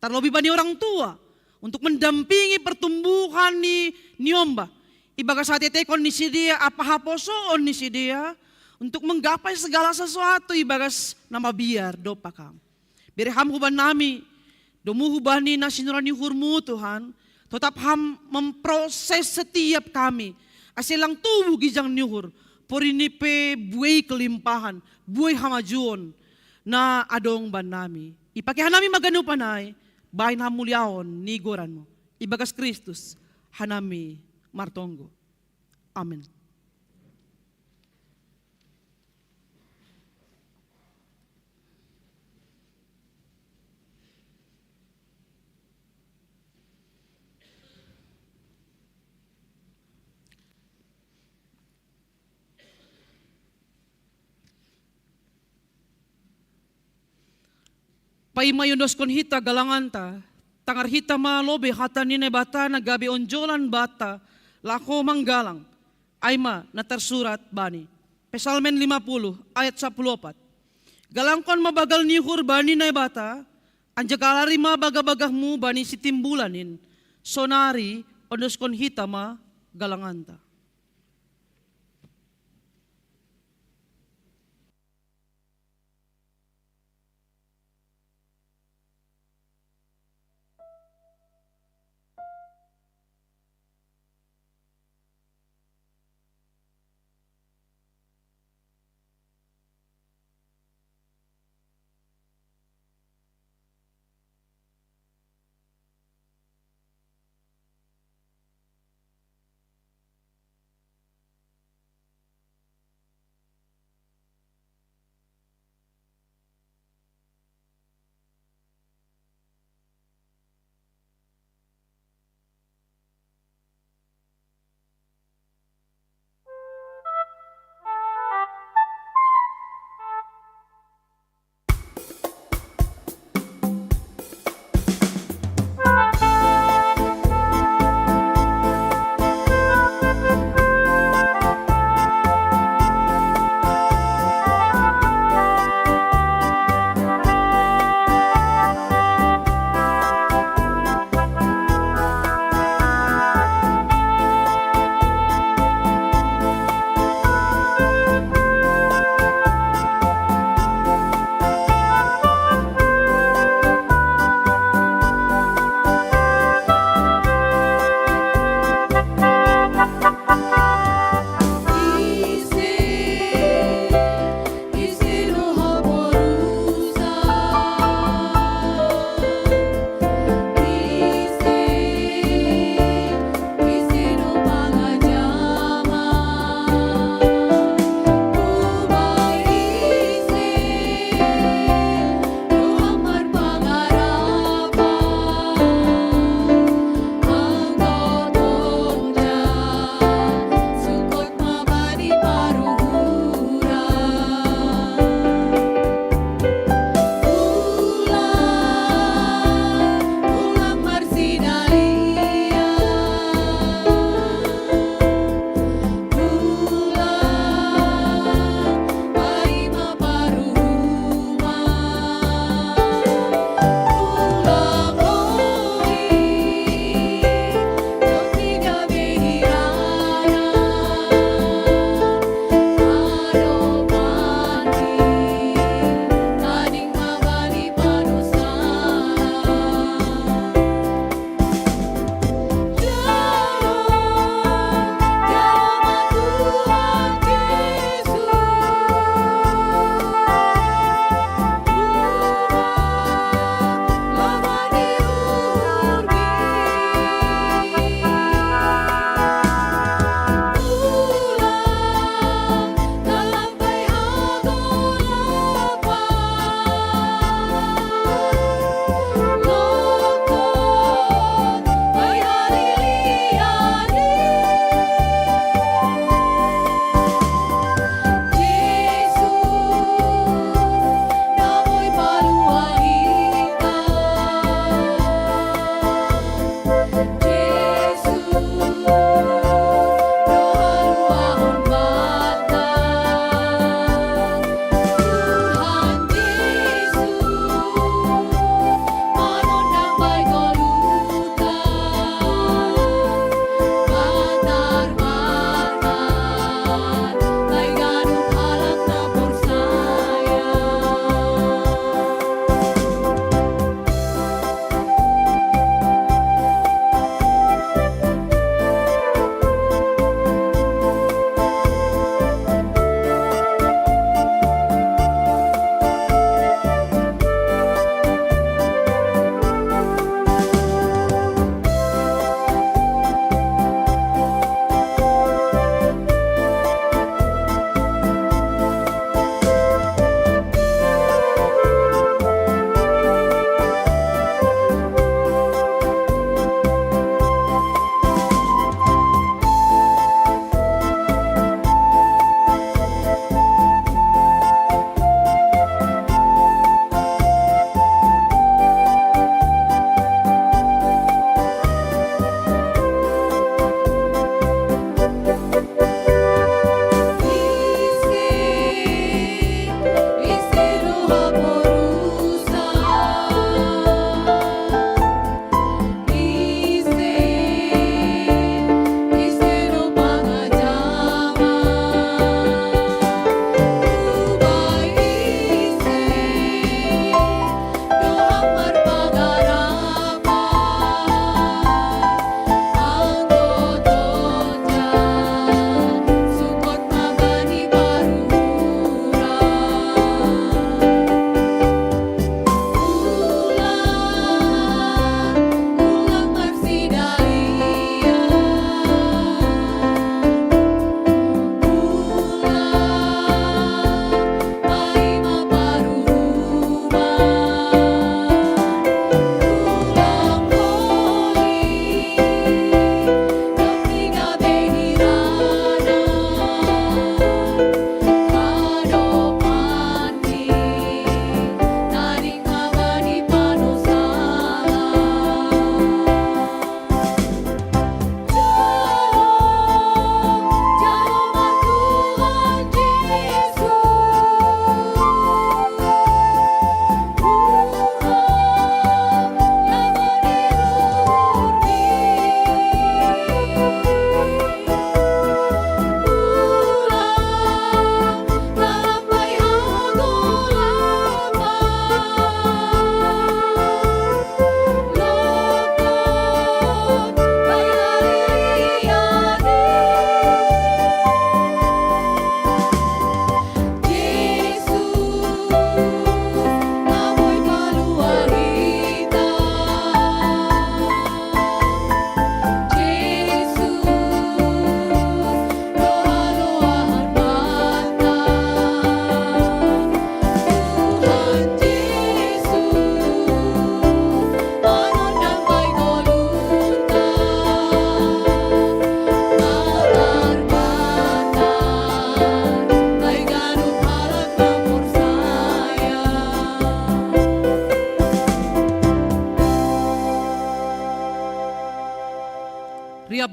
tarlobih bani orang tua, untuk mendampingi pertumbuhan ni niombah, ibagas hatetekon ni sidea, apa haposoon ni sidea, untuk menggapai segala sesuatu ibagas na mabiar dompak Ham. Bere Ham hubannami, domu hubani na sinura ni uhurmu Tuhan, Tetap Ham memproses setiap kami. Ase lang tubu gijang ni uhur, porini pe buei kelimpahan, buei hamajuon na adong bannami. Ipake hanami ma ganupan ai, bahen hamuliaon ni goranmu. Ibagas Kristus hanami martonggo. Amen. Paima iondoskon hita galanganta, tangar hita ma lobei hata ni Naibata na gabe onjolan banta laho manggalang, ai ma na tarsurat bani Psalmen lima puluh ayat sapuluh opat. Galangkon ma banggal ni uhur bani Naibata, anjakalari ma bagabagahmu bani sitimbulan in. Sonari ondoskon hita ma galanganta.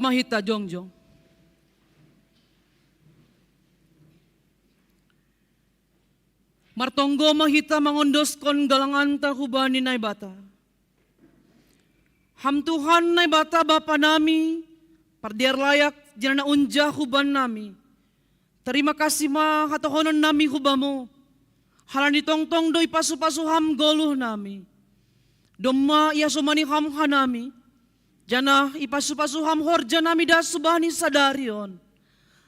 Hita jongjong. Martonggo ma hita mangondoskon galanganta huban ni Naibata. Ham Tuhan Naibata Bapa nami, pardear layak janah na unjah huban nami. Tarima kasih ma hatohonon nami hu Bamu. Halani tongtong do ipasu-pasu Ham goluh nami. Domma iasomani Ham hanami, janah ipasu-pasu Ham horja nami das hubani sadari on.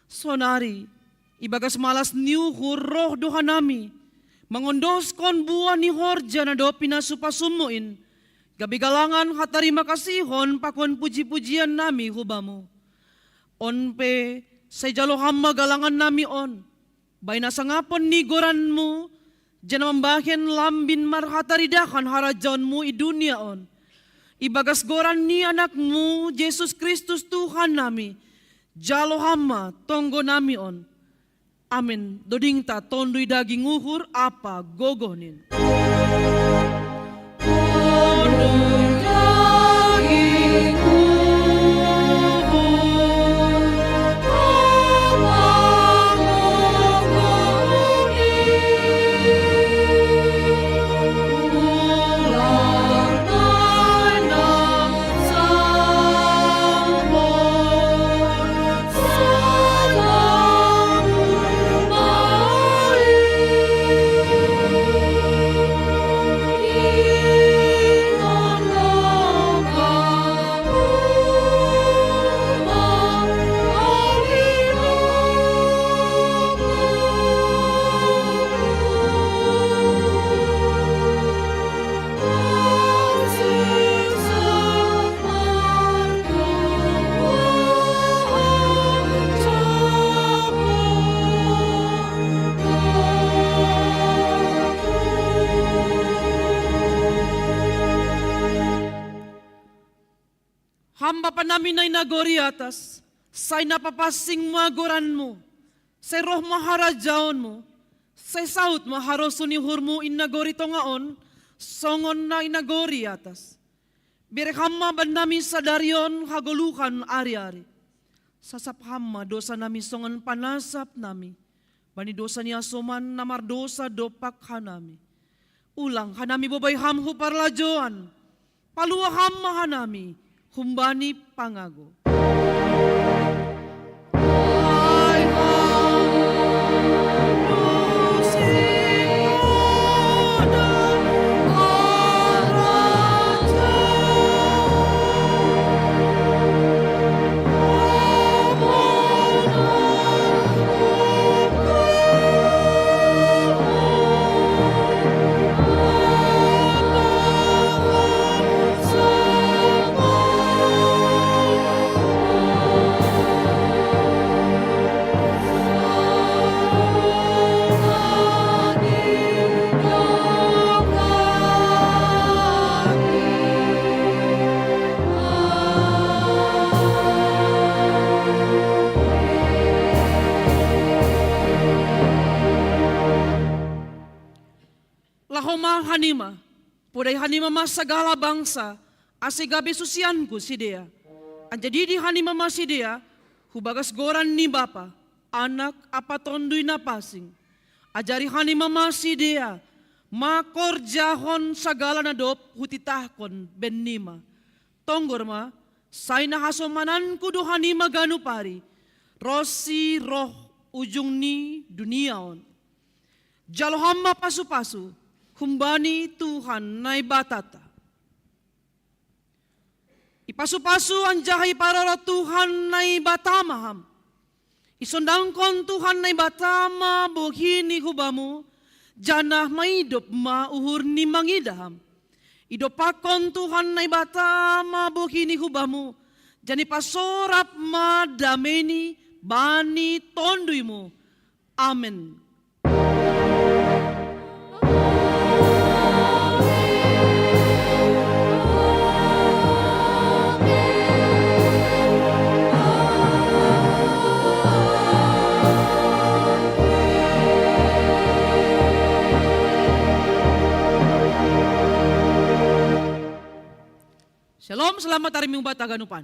Sonari, ibagas malas ni uhur roh do hanami mangondoskon buah ni horja na dob pinasu-pasuMu in, gabe galangan hatarima kasihon pakon puji-pujian nami hu Bamu. On pe, sai jalo Ham ma galangan nami on, bahen hasangapon ni goranMu, janah mambahen lambin marhataridahan harajaonMu i dunia on. Ibagas goran ni AnakMu, Jesus Kristus Tuhan nami, jalo Ham ma tonggo nami on. Amen. Dodingta tonduy daging uhur ampa gogoh nin. Ham Bapa nami na i nagori atas, sai na papansing ma goranMu, sai roh ma harajaonMu, sai saud ma harosuh ni uhurMu i nagori tonga on, songon na i nagori atas. Bere Ham ma bannami sadari on hagoluhan ari-ari. Sasap Ham ma dosa nami songon panasap nami bani dosa ni hasoman na mardosa dompak hanami. Ulang hanami bobai Ham hu parlajouan, palua Ham ma hanami humbani pangago. Laho ma hanima, podai hanima ma sagala bangsa, ase gabe susianKu sidea. Anjaha didi hanima ma sidea, hu bagas goran ni Bapa, Anak ampa Tonduy Napansing. Ajari hanima ma sidea, mangkorjahon sagala na dob Hutitahkon bennima. Tonggor ma, sai na hasomananKu do hanima ganup ari, ronsi roh ujung ni dunia on. Jalo Ham ma pasu-pasu humbani Tuhan Naibatanta. Ipasu-pasu anjaha iparoro Tuhan Naibata ma Ham. Isondangkon Tuhan Naibata ma bohiNi hu Bamu, janah maidop ma uhurNi mangidah Ham. Idompakkon Tuhan Naibata ma bohiNi hu Bamu, janah ipasorap ma dameiNi bani TonduyMu. Amen. Shalom, selamat hari Minggu bata ganupan.